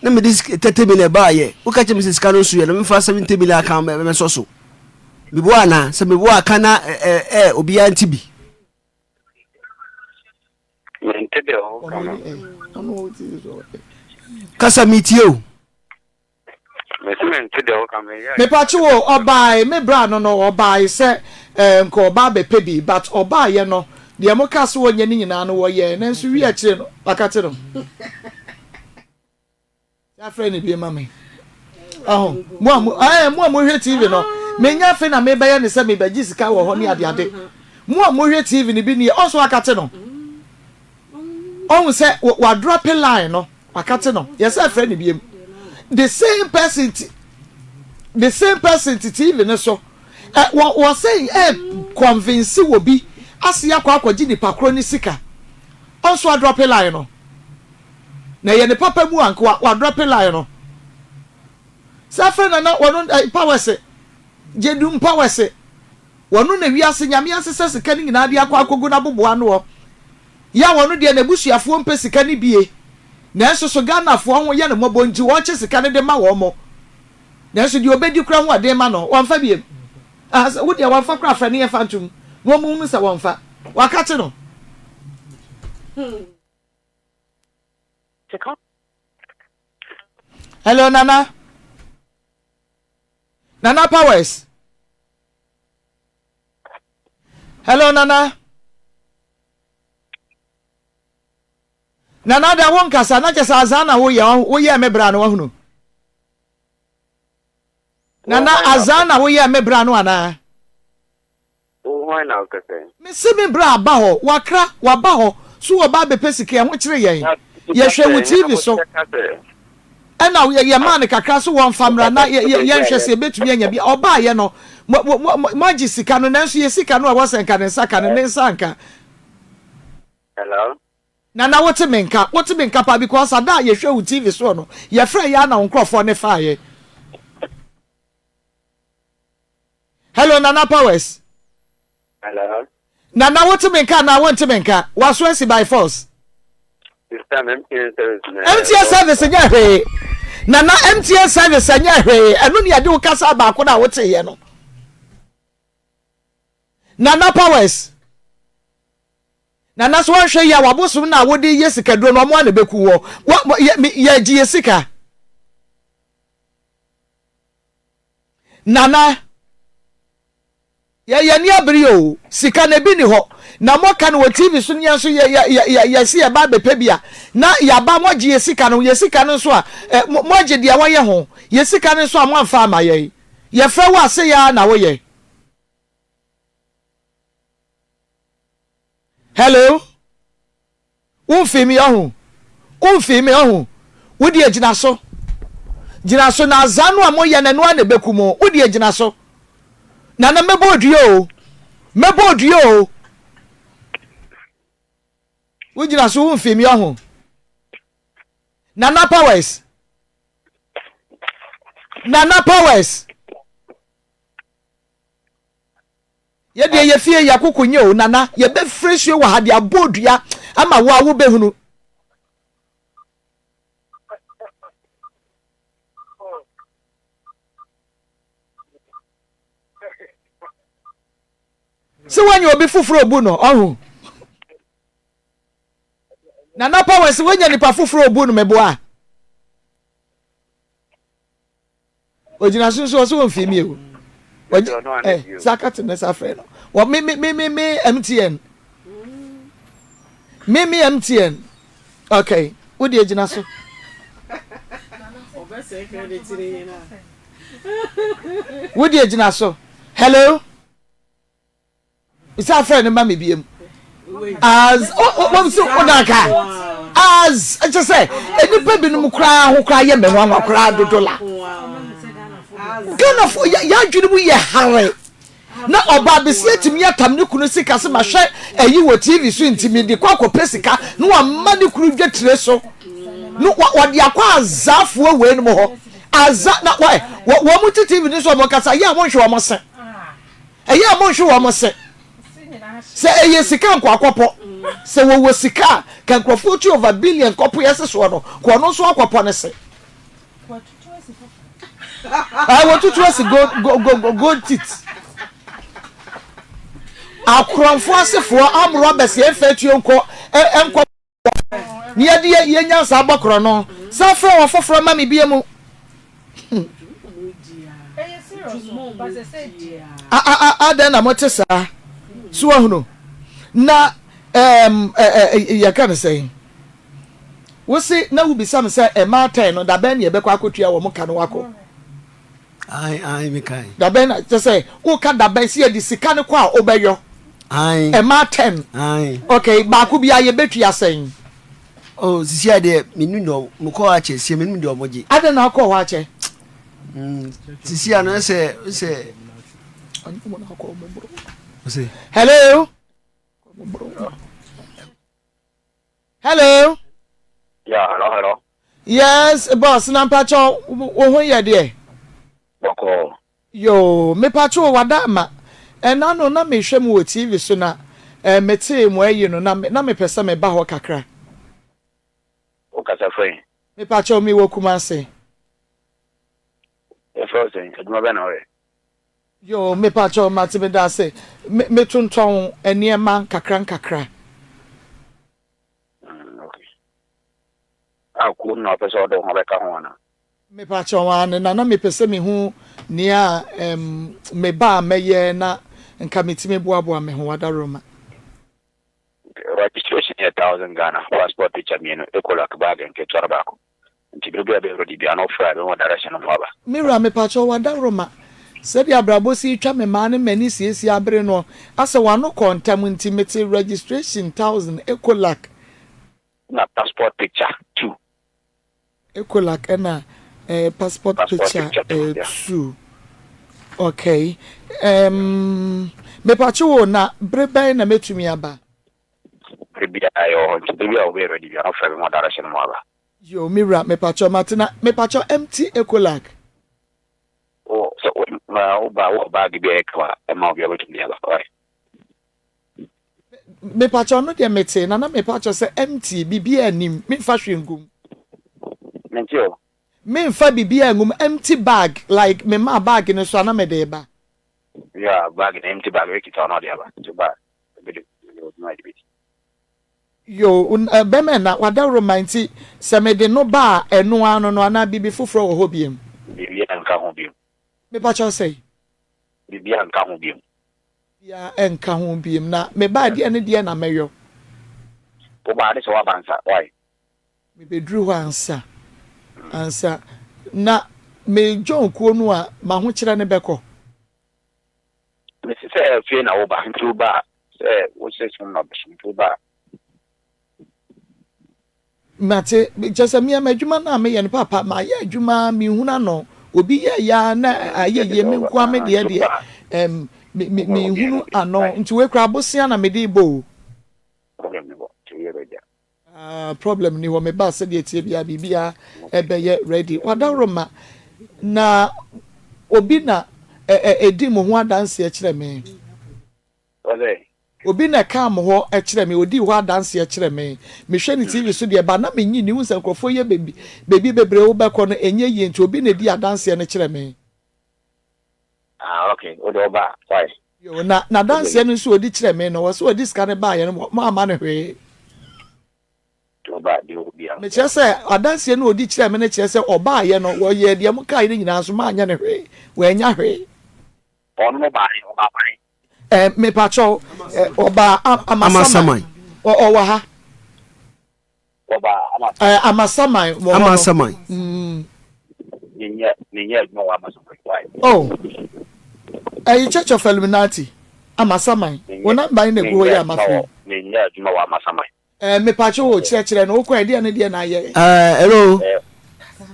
Na mede 30 million baayɛ. Woka kyerɛ me sɛ sika no nso yɛ na memfa 70 million aka mɛsɔ so. Meboa anaa? Sɛ meboa aka na ɛ obiara nte bi. Mente deɛ woka no. Kasa metie o. Mepakye wo ɔbaae me bra no no ɔbaae sɛ eh, nka ɔba abɛpɛ bi but ɔbaayɛ no deɛ mo kaa sɛ wɔnyɛ ne nyinaa no wɔyɛɛ nanso wie akyire no wakate no afrɛ ne bie ma me ɔho mo a mo ɛɛ mo a mohwɛ tv no menya afei na mebɛyɛ ne sɛ mebɛgye sika wɔ hɔ ne adeade mo a mohwɛ tv no bi nie ɔnso wakate no ɔhu sɛ wadrɔpe line no Wakate no yɛsɛ frɛ no biem the same person ti the same person ti TV no so. Ɛ wɔ wɔ sɛ ɛ convince wɔ bi ase akɔ akɔgye nipa korɔ ne sika. Ɔnso adrɔpe line no. Na ɛyɛ ne papa mu a nka wa wadrɔpe line no. Sɛ afei na na wɔno ɛ powers gyedum powers wɔno na wiase nyame asesa sika no nyinaa de akɔ akɔgu n'aboboa anoɔ. Yɛ a wɔno deɛ n'abusuafoɔ mpɛ sika no bie. Nanso so Ghanafoɔ ho yɛ no mmɔbɔ nti wɔkye sika no de ma wɔn. Nanso deɛ ɔbɛdi koraa ho ɔden ma no, wɔmfa biom. Ah, sɛ wo deɛ wɔmfa koraa frɛ no yɛmfa ntom na wɔn hunu sɛ wɔmfa. Wakate no. Hello, Nana. Nana Powers. Hello, Nana. Nana da wo nkasa na kyɛ sɛ azaa na woyɛ woyɛɛ me bra no wahunu. Nana azaa na woyɛɛ me bra no anaa? Wo hwan na wokasa yi? Mese me bra aba hɔ wakra waba hɔ so wɔba abɛpɛ sika ɛho kyere yɛn yɛhwɛ wo TV so ɛna yɛmaa no kakra so wɔmfa mmra na yɛnhwɛ sɛ yɛbɛtumi anya bi ɔbaayɛ no moagye sika no nanso yɛ sika no a ɛwɔ sɛ nka ne nsa ka no ne nsa nka. Hello. Nana wote me nka wote me nka paa because ada a yɛhwɛ wo TV soɔ no yɛfrɛ yɛ a na wo nkurɔfoɔ ne faeɛ. Hello Nana Powers. Hello. Nana wote me nka anaa wonte me nka waso asi by force. Sister MTN service na. MTN service nyɛ hwee. Nana MTN service nyɛ hwee ɛno ne yɛde wo kasa baako na woteeɛ no. Nana Powers. Nana so wanhwɛ yie a wabosom no a wode yɛ sikaduro no ɔmo a na ɛbɛku wɔ wɔ yɛ yɛgye yɛ sika. Nana yɛ yɛ ni abere o sika na ebi ni hɔ na mo ka no wɔ TV so no yɛn nso yɛ yɛ yɛ yɛ yɛsi yɛ ba abɛpɛ bi a na yaba mo agye yɛ sika no yɛ sika no nso a ɛ mo mo agye deɛ wɔyɛ ho yɛ sika no nso a mo anfa ama yɛn yɛfrɛ wo ase yɛ a na woyɛ. Hello? Womfii me ɔho? Womfii me ɔho? Wo deɛ gyina so. Gyina so na azaa no a moyɛ no ɛno ara na ɛbɛku mo. Wo deɛ gyina so. Nana mɛbɔ odua o. Mɛbɔ odua o. Wogyina so womfii me ɔho? Nana Powers. Nana Powers. Yɛ deɛ yɛ fie yɛ koko nyɛ o nana yɛ bɛ firi suo wɔ ha de abɔ dua ama wo a wo bɛ hunu. Sɛ woanya obi foforɔ obu no ɔho. Nana power sɛ woanya nipa foforɔ obu no meboa. Ogyina so nso ɔsɛ wɔn mi o. Wɔgye ɛ sakate ne sa frɛ no. Wɔ me me me me me MTN. Me me MTN. Okay, wo deɛ gyina so. Wo deɛ gyina so. Hello. Nsa frɛ no ma me biem. As wɔn so ɔda ka. As ɛkyɛ sɛ nnipa binom koraa ho koraa yɛ me nwanwa koraa dodo la. Ghanafo yɛ adwene mu yɛ hare. Na ɔbaa besi atumi atam ne kunu sika sɛ mahwɛ ayi wɔ TV so nti mede kɔ akɔpɛ sika na wama ne kunu dwetire so. No wɔde akɔ azaafoɔ wei nom hɔ. Aza na wɔ wɔn ti TV no so wɔn kasa yɛ a wɔnhwɛ wɔn se. Ɛyɛ a monhwe wɔn se. Sɛ ɛyɛ sika nkoakɔpɔ. Sɛ wɔwɔ sika a, ka nkurɔfoɔ tu over billion kɔpo yɛ se soɔ no, ka ɔno nso akɔpɔ ne se. Ah, wɔtutu asi gold, gold, gold, gold teeth. Akorɔmfoɔ asefoɔ amorɔ abɛseɛ mfa atuo nkɔ, nkɔ. Na yɛde yɛn nyansa abɔ korɔno. San frɛ wɔn foforɔ ma me bie mu. Adɛn na mote saa? So wahunu? Na ɛɛm yɛka no sɛn? Wose na wobisa me sɛ mmaa tɛn no dabɛn na yɛbɛkɔ akɔtua wɔn ka no wakɔ. Ae ae me kae. Dabɛn na kyɛ sɛ woka dabɛn sɛ yɛde sika no kɔ a wobɛyɔ. Ae. Ɛmaa ten. Ae. Okay baako biara yɛbɛtua sɛn? Oh sisi a deɛ menim deɛ mekɔ hɔ akyɛ sie menim deɛ ɔmo gye. Adɛn na wokɔɔ hɔ akyɛ? Mm, sisi a no sɛ sɛ. Hello. Hello. Yeah, hello, hello. Yes, boss, na mpakyɛ wo ho yɛ deɛ? Bɔkɔɔ. Yoo, mepakyɛ o, wada ama. Ɛna no na mehwɛ mo wɔ TV so na eh, metee mo ayi no na na mepɛ sɛ meba hɔ kakra. Wo kasa firi he? Mepakyɛ o, mewɔ Kumasi. Yɛfrɛ wo sɛn? Adwuma bɛn na woyɛ? Yoo mepakyɛw mate medase me metontɔn nneɛma nkakra nkakra. Mm, okay. Ah, kuo no na ɔpɛ sɛ ɔde wo ho bɛka ho anaa? Mepakyɛw aane na na mepɛ sɛ mehu nea um, meba a mɛyɛ na nka metumi boaboa me ho adaworoma. Registration yɛ thousand Ghana, passport picture mmienu, Ecolac bag nketewa no baako. Nti bere biara a ɛbɛyɛ ready biara no wofrɛ a yɛbɛma wo direction no ma woaba. Me wura mepakyɛw w'adaworoma sɛdeɛ abrabɔ si retwa me maa ne m'ani siesie abere no asɛ w'ano kɔɔ ntɛm nti mete registration thousand Ecolac. Na passport picture two. Ecolac ɛna eh, passport picture eh, two okay um, mepakyɛw o na bere bɛn na mɛtumi aba. Bere biara yɛwɔ hɔ nti bere biara a wobɛyɛ ready biara no frɛ me ma direction no ma woaba. Yoo me wura mepakyɛw mate na mepakyɛw empty ecolac. Wo sɛ wo ma wo ba wo bag bi a ɛyɛ kama ɛma obi a wobɛtumi de aba why. Mepakyɛw no deɛ mete na na mepakyɛw sɛ empty biribiara nnim memfa hwee ngum. Mente o. Memfa biribiara ngum empty bag like memaa bag no so a na mede reba. Yeah bag no empty bag wekita wo na ɔde aba nti ba bɛde odwuma de bɛdi. Yoo bɛma ɛna wadaworoma nti sɛ mede no ba a ɛno ara no no anaa biribi foforɔ wɔ hɔ biom? Biribiara nka ho biom. Mepakyɛw sɛn? Biribiara nka ho biom. Biribiara nka ho biom na meba a deɛ ne deɛ na mɛyɔ? Woba a ne sɛ woaba ansa why? Mebɛduru hɔ ansa ansa na me join kuo no a m'ahokyerɛ no bɛkɔ. Mese sɛ fie na woba nti woba a sɛ wose som na ɔbɛsom nti woba a. Mate, kyerɛ sɛ mea m'adwuma no a meyɛ no paapa mayɛ adwuma menhunu ano obi yɛ ya na ayɛ yie me nkoa me deɛ deɛ ɛm me me menhunu ano nti wei koraa abosea na mede bɔ o. Problem ni hɔ nti woyɛ ready a. Ah problem ni hɔ me ba sɛdeɛ ɛteɛ biara biribiara ɛbɛyɛ ready wadaworoma na obi na ɛdi mo ho adanseɛ kyerɛ me. Obi na ɛkaa mo hɔ kyerɛ me odii hɔ adanseɛ kyerɛ me mehwɛ ne TV so deɛ ba na menyi ni hu sɛ nkurɔfoɔ yɛ baabi baabi bebree wobɛkɔ no ɛnyɛ yie nti obi na ɛdi adanseɛ no kyerɛ me. Ah okay wode ɔba a why. Yoo na n'adanseɛ no nso ɔdi kyerɛ me no ɔsɛ ɔde sika no baeɛ no mo amma no hwee. Mekyerɛ sɛ adanseɛ no ɔdi kyerɛ me no kyerɛ sɛ ɔbaeɛ no wɔyɛɛ deɛ mo kaeɛ no nyinaa nso moanyɛ no hwee wannya hwee. Ɔno ɔbaeɛ ɔbaa kwan. Eh, mepakyɛw eh, ɔbaa Amasaman ɔwɔ ha. Wɔba ama. Ɛɛ Amasaman wɔ hɔ no. Amasaman. Mm. Menyɛ menyɛ adwuma wɔ Amasaman. Why? Oh. Ɛyi Church of Illuminati. Amasaman. Wo namba yi na egu hɔ yi a mafrɛ yi. Menyɛ adwuma wɔ Amasaman. Ɛɛ mepatwo o kyerɛkyerɛ no wokɔ ɛdeɛ ne deɛ na ayɛ. Ɛɛ hello.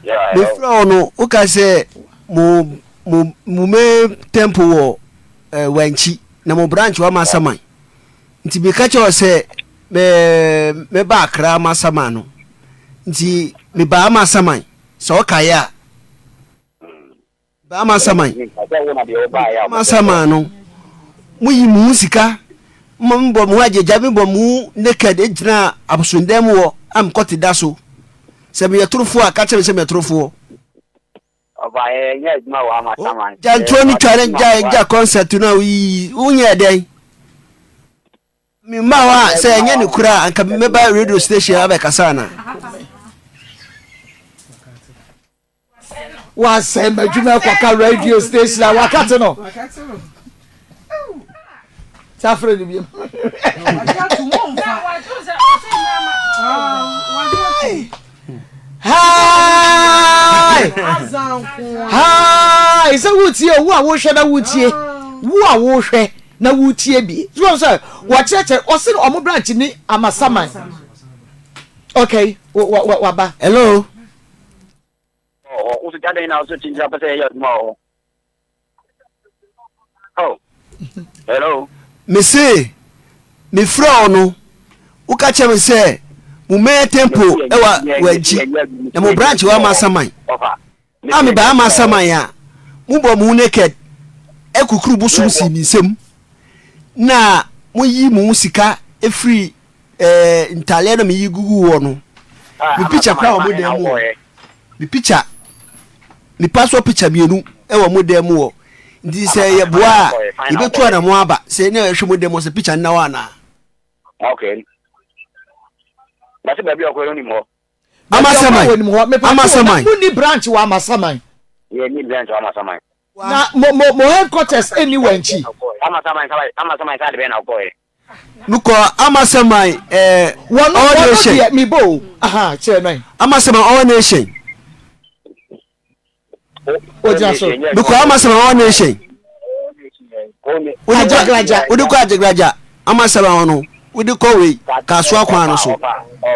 Yeah, hello. Mefrɛ wo no woka sɛ mo mo mo main temple wɔ ɛɛ Wankyi na mo branch wɔ Amasaman. Nti meka kyerɛ wo sɛ me mɛba Accra Amasaman no. Nti mebaa Amasaman sɛ ɔkaeɛ a. Mebaa Amasaman. Mebaa Amasaman no moyi mo ho sika ma mebɔ mo ho agyagya mebɔ mo ho naked gyina abosondan mu hɔ a mekɔte da so. Sɛ meyɛ torofoɔ a ka kyerɛ me sɛ meyɛ torofoɔ. Gya ntorɔ no twa no gya gya concert no a woyiyi wonyɛ dɛn mema hɔ a sɛ ɛnyɛ ne kora a anka mɛba radio station abɛkasa ana wasɛe m'adwuma kɔka radio station a wakate no safrɛ no biom Hi! Hi! Sɛ wotie wo a wohwɛ na wotie wo a wohwɛ na wotie bi. So wɔn sɛ wɔkyerɛkyerɛ ɔsi ɔmo branch ni amasaman. Okay, waba. Hello. Ɔwɔ hɔ. Wosi gya dɛn na ɔsɛ kyinkyina pɛ sɛ yɛyɛ adwuma wɔ hɔ. Oh. Hello. Mese mefrɛ wo no woka kyerɛ me sɛ mo mɛyɛ temple ɛwɔ w'akyi na mo branch wɔ Amasaman. A mebaa Amasaman a mobɔ mo ho naked ɛkukuru bosom sii me nsam na moyi mo sika ɛfiri eh, ntaaleɛ na meyi gugu wɔ no. Me picture koraa wɔ mo dan mu hɔ. Me picture, me passport picture mmienu wɔ mo dan mu hɔ. Nti sɛ yɛboa a, yɛbɛtu anamo aba sɛ ne yɛhwɛ mo dan mu hɔ sɛ picture nna hɔ anaa. Okay. Basi baabi a ɔkɔɛ no nim hɔ. Amasaman. Amasaman. Mo ni branch wɔ Amasaman. Yɛ ni branch wɔ Amasaman. Na mo mo mo headquarters ɛni wɔ nkyi. Amasaman sábà Amasaman sáà de bɛn na ɔkɔɛ. Mekɔ Amasaman ɛɛ Wɔn All wɔn Nation. deɛ mebɔ o. Aha kyerɛ no. Amasaman All Nation. Ogyina so. Mekɔ Amasaman All Nation. Wode kɔ Ajagraja. wode kɔ Ajagraja Amasaman hɔ no wode kɔ wei Kasoa kwan no so.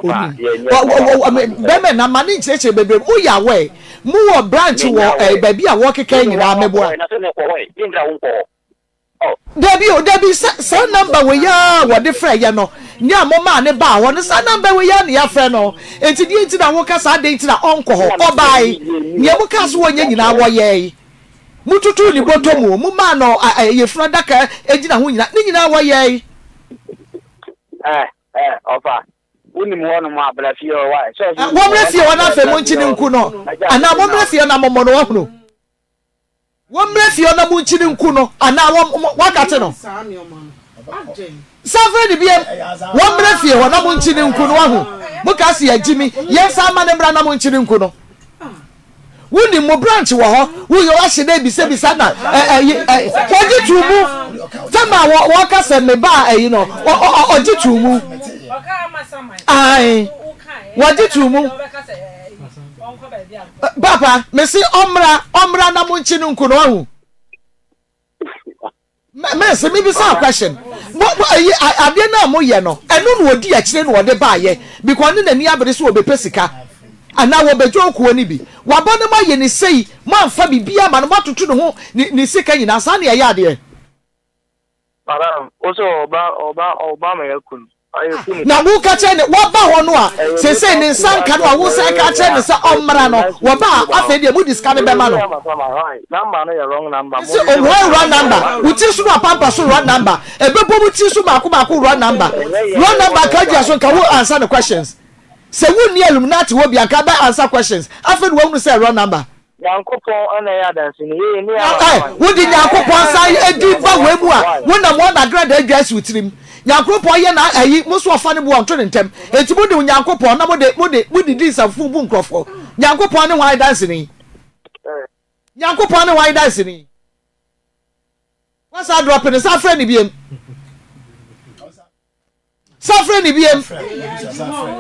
Bɛmɛ na ma ne nkyerɛkyerɛ bebree woyɛ aware mo wɔ branch wɔ ɛɛ baabi a wɔkeka nyinaa meboa. Dabi o, dabi, sɛ saa number wei ara a wɔde frɛ yɛ no, nea momaa no baa hɔ no, saa number wei ara na yɛafrɛ no. Enti deɛ nti na woka saa, adɛn nti na ɔnkɔ hɔ? Ɔbae. Nea mokaa sɛ wɔnyɛ nyinaa, wɔyɛe. Motutuu ne bɔtɔ mu, momaa no yefunu adaka gyina ho nyinaa, ne nyinaa wɔyɛe. Eh, eh, ɔfa. Wonim hɔnom a, bra fie hɔ, why? Sɛ ɔse wonim hɔ, Wɔmmrɛ fie hɔ na afei bra monkye fie no hɔ. nku no, Agya, anaa afei na mommrɛ fie hɔ na mommɔ no, wahunu? Wɔmmrɛ fie hɔ na monkyini nku no anaa wɔn wɔakate no. San frɛ no biam. Wɔmmrɛ fie hɔ na monkyini nku no. Wahu? Moka se yɛagye mi. Yɛnsan mma no mmra na monkyini nku no. Wonim mo branch wɔ hɔ. Woyɛ wahye dɛ bisabisa na ɛyi ɛ wɔgye too mu. Tɛm a wɔ wɔka sɛ me ba ɛyi no ɔgye too mu. Ae wɔgye too mu. Papa, mese ɔmmra, ɔmmra na monkye no nku no, wahu. Mese mebisa question. Mo, mo, ayi, adeɛ no a moyɛ no, ɛno na ɔdi akyire na ɔde baayɛ, because ne n'ani abere sɛ ɔbɛpɛ sika, anaa wɔbɛgye okuo no bi. Wabɔ no moayɛ ne sei, moamfa biribiara ma no, moatoto ne ho, ne, ne sika nyinaa, saa na ɛyɛ adeɛ. Madam, wo sɛ ɔba ɔba ɔba ma yɛaku no. Na woka kyerɛ ne waba hɔ no a seesei ne nsa nka no a wosan ka kyerɛ no sɛ ɔmmra no wɔba a afei deɛ mode sika no bɛma no. Sɛ ɔwɔ wrong number wo tiri so no apampa so wrong number ɛbɛbɔ mu tiri so baako baako wrong number wrong number nka gyina so nka wo answer no questions sɛ wonni Illuminati hɔ bi anka bɛ answer questions afei na wahunu sɛ wrong number. Nyankopɔn na ɛyɛ adanseni, yei ne Na ama ɛ, kwan. wode Nyankopɔn san din ba wei mu a, wonam wɔn agradaa adwa asi wo tirim. Nyankoropɔn yɛ na ayi, mo nso ɔfa ne boɔ ɔnto ne ntɛm. Enti mode Onyankopɔn na mode, mode, mode di nsɛmfo bu nkurɔfoɔ. Nyankopɔn ne hwan danseni? Nyankopɔn ne hwan danseni? Wasa drop no, san frɛ no biem. San frɛ no biem.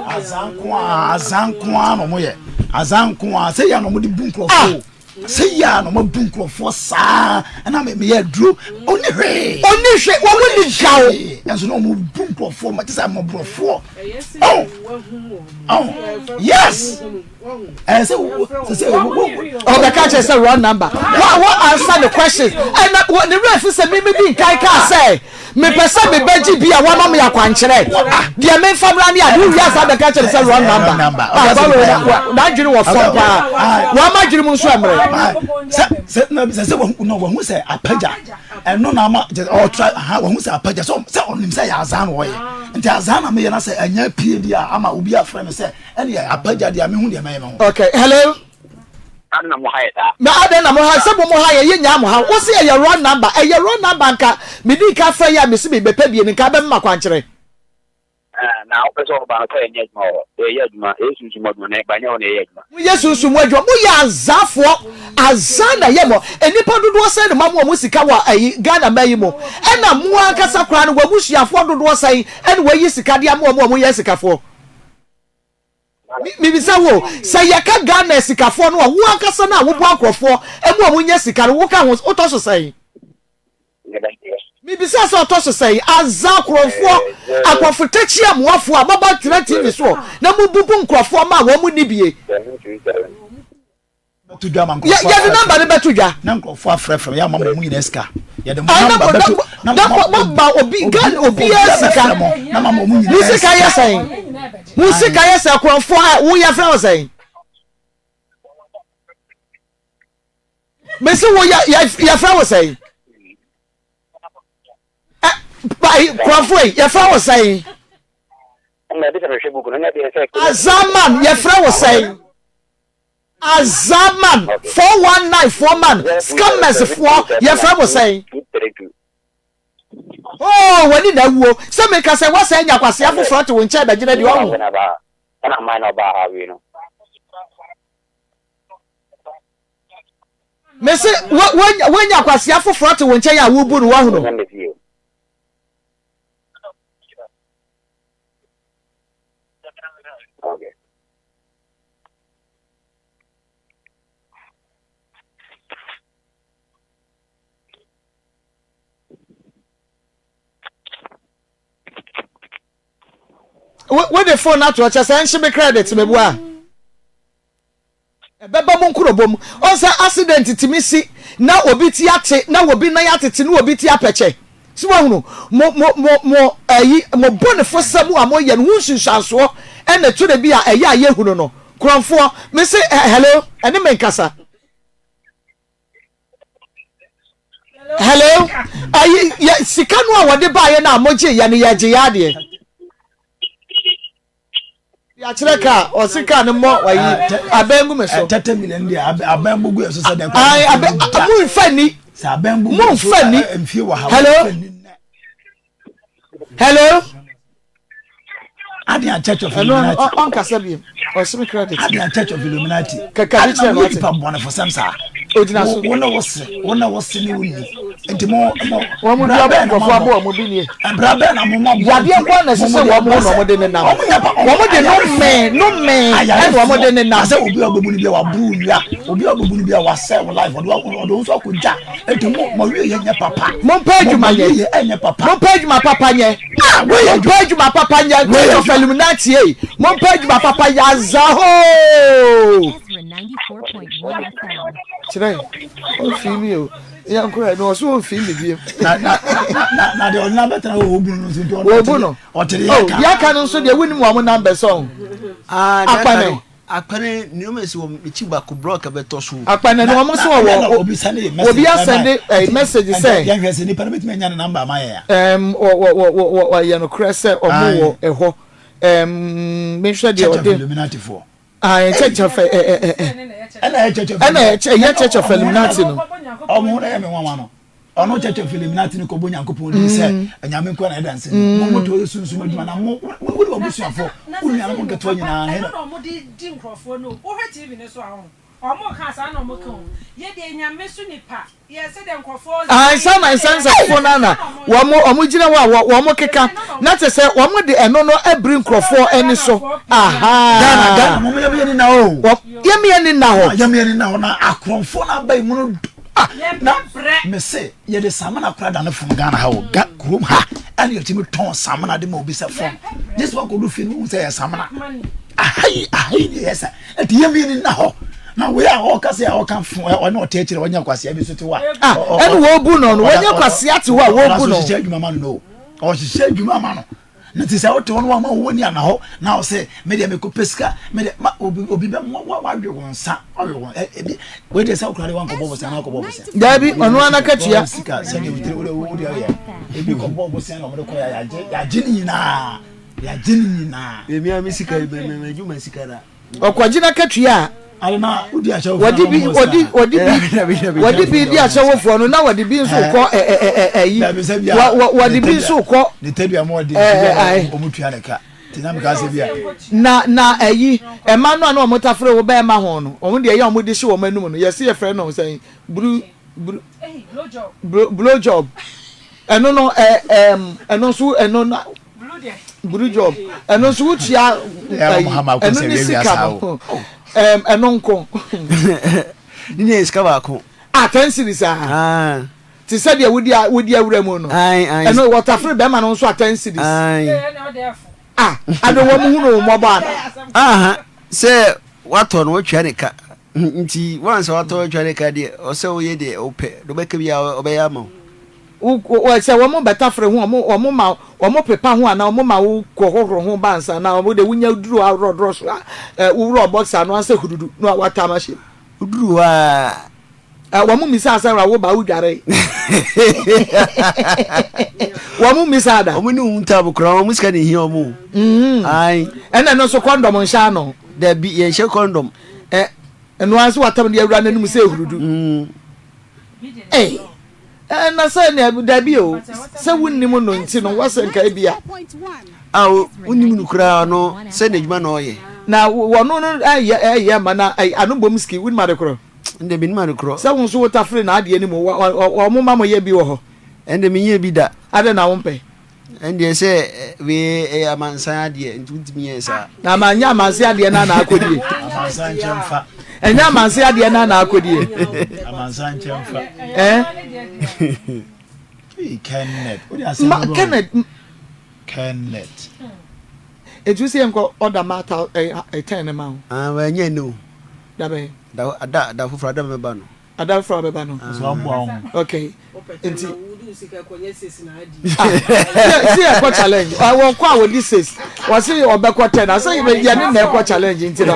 Azan nko ara, azan nko ara na wɔyɛ. Azan nko ara, sɛ yɛ na wɔde bu nkurɔfoɔ. Sɛ yɛ na wɔbu nkurɔfoɔ saa, ɛna meyɛ aduro. Ɔni hwee. Ɔni hwee, wɔn mu ni gaw. Ɛnso na wɔn bu nkurɔfoɔ, ma te sɛ mmɔborɔfoɔ. Oh, oh, yes. Ɛsɛ sɛ sɛ ɔbɛka kyerɛ sɛ wrong number. Wa wa answer the questions. Ɛna ne werɛ fi sɛ mímí di nkan kaa sɛ. Mepɛ sɛ mebɛgye bi a wama me akwankyerɛ. Deɛ memfa mmra ne ade. Wowie a saa bɛka kyerɛ me sɛ wrong number. Ah, Kwame, n'adwene wɔ fam paa. Wama adwene mu nso ɛmmerɛ. Sɛ sɛ sɛ sɛ wahu no wahu sɛ apagya ɛno na ama ɔtra ha wahu sɛ apagya sɛ sɛ ɔnim sɛ yɛ azan na ɔyɛ nti azan na meyɛ na sɛ ɛnyɛ pie bi a ama obi afrɛ me sɛ ɛne apagya deɛ mehu deɛ mɛyɛ me ho. Okay, hello. Adɛn na mo ha yɛ saa? Na adɛn na mo ha sɛ mo mo ha yɛ yɛ nyaa mo ha wo se ɛyɛ wrong number ɛyɛ wrong number nka me dii ka frɛ yɛ a me se me bɛpɛ bie no nka bɛma ma kwankyerɛ. Ɛɛ na wopɛ sɛ ɔba no sɛ ɛnyɛ adwuma wɔ hɔ yɛyɛ adwuma ɛyɛ sunsum adwuma na ɛba nyɛ hɔ na ɛyɛ adwuma. Mo yɛ sunsum adwuma mo yɛ azafoɔ azaa na ɛyɛ mo nnipa dodoɔ sɛn na mo ama wɔn sika wɔ ɛyi Ghana mma yi mu ɛna mo ankasa koraa no wɔn abusuafoɔ dodoɔ sɛn ɛna wɔayi sika de ama wɔn a wɔn yɛ asikafoɔ. Mebisa wo, sɛ yɛka Ghana asikafoɔ no a, wo ankasa no a woboa nkurɔfoɔ ma wɔn nya sika no, woka ho, wotɔ so sɛn? Mebisa sɛ ɔtɔ so sɛn? Aza akorɔmfoɔ, akorɔmfo takyi amoafoɔ a moaba tena TV soɔ na mobubu nkurɔfoɔ ma wɔn nni bie. Bɛto dwa ma nkurɔfoɔ Yɛde namba no bɛto dwa. Na nkurɔfoɔ afrɛfrɛ yɛ ama mo nyinaa sika. Yɛde mo namba bɛto na mo ma obi Ghana obiara sika. Na ma mo nyinaa. Mo sika yɛ sɛn? Mo sika yɛ sɛ korɔmfoɔ a woyɛ frɛ wo sɛn? Mesi wo yɛ yɛfrɛ wo sɛn? Kurɔfoɔ yi yɛfrɛ wo sɛn? Azaman yɛfrɛ wo sɛn? Azaman 419 foɔ man scammers foɔ yɛfrɛ mo sɛn? Oh, w'ani na awuo sɛ meka sɛ woasɛn anya kwasea foforɔ te wo nkyɛn bɛgyina deɛ ɔho. Mese woanya kwasea foforɔ te wo nkyɛn a wobu no woahunu. Wode phone ato ɔkyɛ sɛ nhye me credit meboa. Ɛbɛba mo nkurobɔ mu. Ɔn sɛ accident tumi si na obi ti ate na obi nan atete na obi ti apɛkyɛ. So wahunu? Mo, mo, mo, mo, ayi, mo bɔnefosɛm a moyɛ no ho nsunsuansoɔ ɛna ɛtɔ da bi a ɛyɛ a yɛhunu no. Korɔmfoɔ, mese, ɛ, hello, ɛne me nkasa. Hello, ayi, yɛ, sika no a wɔde baeɛ no a mogye yɛ no yɛgye yɛ adeɛ. Yɛakyerɛ kaa ɔse kaa no mmɔ wayi ah, abɛn gu me so. Tɛtɛ million deɛ abɛn bu gu yɛ so sɛ dɛn. Ayi abɛn mu nfa ni. Sɛ abɛn bu gu so mfie wɔ ha. Hello hello. Adian Church of Illuminati. Ɛno ɔnkasa bi ɔsemi credit. Adian Church of Illuminati. Kɛkɛ adi kyerɛ no ate. Nipa bɔnefo sɛm saa. Ogyina so. Wo na wo se wo na wo se ne wo ni. Nti mo mo. Wɔn mu dua bɔ nkurɔfoɔ abo wɔn bi nie. Ɛbra bɛn na mo ma bɔ. Yadeɛ nko na ɛsɛ sɛ wɔn ho na wɔn de nenam. Wɔn de no mmɛn no mmɛn ɛna wɔn de nenam. Asɛ obi a ɔbɛbu no bi a waburu nua obi a ɔbɛbu no bi a wasɛ wo life ɔde ɔde nso akɔ gya eti mo mo wie yɛ nyɛ papa. Mo mpɛ adwuma nyɛ. Mo wie yɛ ɛnyɛ papa. Mo mpɛ adwuma papa nyɛ. Ah wei yɛ Mo mpɛ adwuma papa nyɛ. Church of Illuminati ei. Mo mpɛ adwuma papa yɛ azahoo. Kyerɛ ɔnfii mi o. Yankora no ɔso ɔnfii mi biem. Na na na na deɛ ɔno abɛtena hɔ ɔbu no nso nti ɔno Wɔbu no. ɔte deɛ Oh, aka. deɛ aka no nso deɛ wonim wɔn numbers ɔn. Ah, deɛ aka Akpane. no akpane nneɛma esi wɔ mekyi baako block bɛtɔ so. Akpane no wɔn nso Na wɔ obi send yɛ message obi asɛnde ɛma eh, message sɛ yɛnhwɛ sɛ nipa no bɛtumi anya ne number ama yɛn a. ɛm wɔ wɔ wɔ wɔ wɔ ɛyɛ nokorɛ sɛ wɔn Aye. wɔ ɛhɔ ɛm mehwɛ deɛ Church of ɔde Illuminati foɔ. Ah, ɛyɛ Church of ɛ ɛ ɛ ɛ. Ɛna ɛyɛ Church of Ɛna ɛyɛ Church of Illuminati no. Ɔmo ho na ɛyɛ me nwanwa no. Ɔno Church of Illuminati no kɔbɔ Nyankopɔn din sɛ anyame nko na ɛda nse no. Mo mo to sunsum adwuma na mo wo ne w'abusuafo, wo nuanom nketewa nyinaa he na. Ɛno na ɔmo de di nkorɔfoɔ no o. Wohwɛ TV no so a ɔho. Ɔmo ka saa na ɔmo ka o. Yɛ deɛ Nyame so nipa. Ansa na nsansafo no na wɔn wɔn gyina hɔ a wɔn keka na kyerɛ sɛ wɔn de ɛno no abiri nkurɔfoɔ ani so ahaa. Ghana Ghana mo yɛn ni na hɔ o. Yɛn yɛn ni na hɔ. Yɛn yɛn ni na hɔ na akorɔmfoɔ na aba yi mu no ah na mese yɛde samina kora da ne fam Ghana ha o ga kurom ha ɛna yɛtumi tɔn samina de ma obi sɛ fam gye sɛ wakɔdu fie no wohu sɛ yɛ samina aha yi aha yi ne yɛ sɛ Ɛti yɛn mi ni na hɔ na wei a ɔka sɛ ɔka fo ɔne ɔte akyire ɔnyɛ kwasea bi so te hɔ a. Ah, ɛne wɔbu no no wɔnyɛ kwasea te hɔ a wɔbu no. Ɔhyehyɛ adwuma ma no no ɔhyehyɛ adwuma ma no na ti sɛ wote hɔ no wama wo ni ana hɔ na ɔsɛ me deɛ mekɔ pɛ sika me deɛ ma obi obi bɛ mo wadwe wɔn nsa ɔwe wɔn ɛ ebi wei deɛ sɛ wokura de wankɔbɔ bɔsɛn na akɔbɔ bɔsɛn. Daabi ɔno ara n'akatua. Sika sɛdeɛ wotiri wode wode yɛ ebi kɔbɔ bɔsɛn na ɔmo de kɔ yɛ yagye yagye ne nyinaa yagye ne nyinaa. Èmi àmì sika yi bẹ́ẹ̀ mẹ́mẹ́ adwuma sika da. Ɔkɔgye n'akatua a, wɔde bi wɔde wɔde bi wɔde bi di ahyɛwofoɔ no na wɔde bi nso kɔ ɛ ɛ ɛ ɛyi wɔ wɔde bi nso kɔ ɛɛ na na ɛyi ɛma no a na wɔn tafere wo bɛɛma ho no wɔn deɛ ɛyɛ a wɔn de hyɛ wɔn anum no yɛsi yɛfrɛ no sɛn buru buru blow job ɛno no ɛ ɛm ɛno nso ɛno na. Blue job ɛno nso wotua ɛno ne sika no ɛno nko. Ne nyɛ sika baako. Ah ten series ah. Te sɛ deɛ wodi wodi awura mu no. Ɛno wɔtafere bɛrima no nso a ten series. Ah ade wɔn hu no wɔn bɔ ana. Aha sɛ watɔ no watwa ne ka nti wansa watɔ watwa ne ka deɛ ɔsɛ woyɛ deɛ wopɛ deɛ ɔbɛka biara ɔbɛyɛ ama wo. Wo wo sɛ wɔn bɛtafere ho, wɔn wɔn ma wɔn pepa ho anaa wɔn ma wo kɔ hohoro ho ba ansa anaa wɔn de wonya duru hɔ aworɔdorɔ so a, ɛ woworɔ bɔksa ano asɛ hududu na watam ahyɛ mu. Woduru hɔ a. Ɛ wɔn mmisaa sɛ wura wo ba wodware. Wɔn mmisaa da. Wɔn ne wo ntam koraa wɔn sika na ehia wɔn o. Mm. Ae. Ɛna ɛno nso kɔndɔm nhyɛ ano. Dabi yɛnhyɛ kɔndɔm. Ɛ ɛno ara nso watam de awura n'anum sɛ ehurudu. Mm. Ei. Ɛɛ na sɛ nea dabi o sɛ wonnim no nti no wɔsɛ nka ebi a. A wonnim no koraa no sɛ n'adwuma na ɔyɛ. Na wɔno no ɛyɛ ɛyɛ ma na ano bom ski wonim ade korɔ. Ɛnde menim ade korɔ. Sɛ wo nso wotafere n'adeɛ no mu wɔn ma mo yɛ bi wɔ hɔ. Ɛnde menyɛɛ bi da. Adɛn na wompɛ? Ɛndeɛ sɛ wei ɛyɛ amansan adeɛ nti wontumi yɛn saa. Na ama nyɛ amansan adeɛ na na akɔdie. Amansan nkyɛn fa. Ɛnyɛ amansan adeɛ na na akɔdie. Amansan nkyɛn fa. Eh? Hey, Kenneth. Wode asɛm Ma Kenneth. Kenneth. Etu sɛ yɛnkɔ ɔda ma ata ɛtɛn ne ma wo. Ah, wɔnyɛ ne o. Dabɛn. Da da da foforɔ ada mɛba no. Ada foforɔ a bɛba no. Nso aboa wo ho. Okay. Nti. Ah, si ɛkɔ challenge. Wɔkɔ a wɔdi six. Wɔsi ɔbɛkɔ ten. Asɛ yɛ ne na ɛkɔ challenge nti no.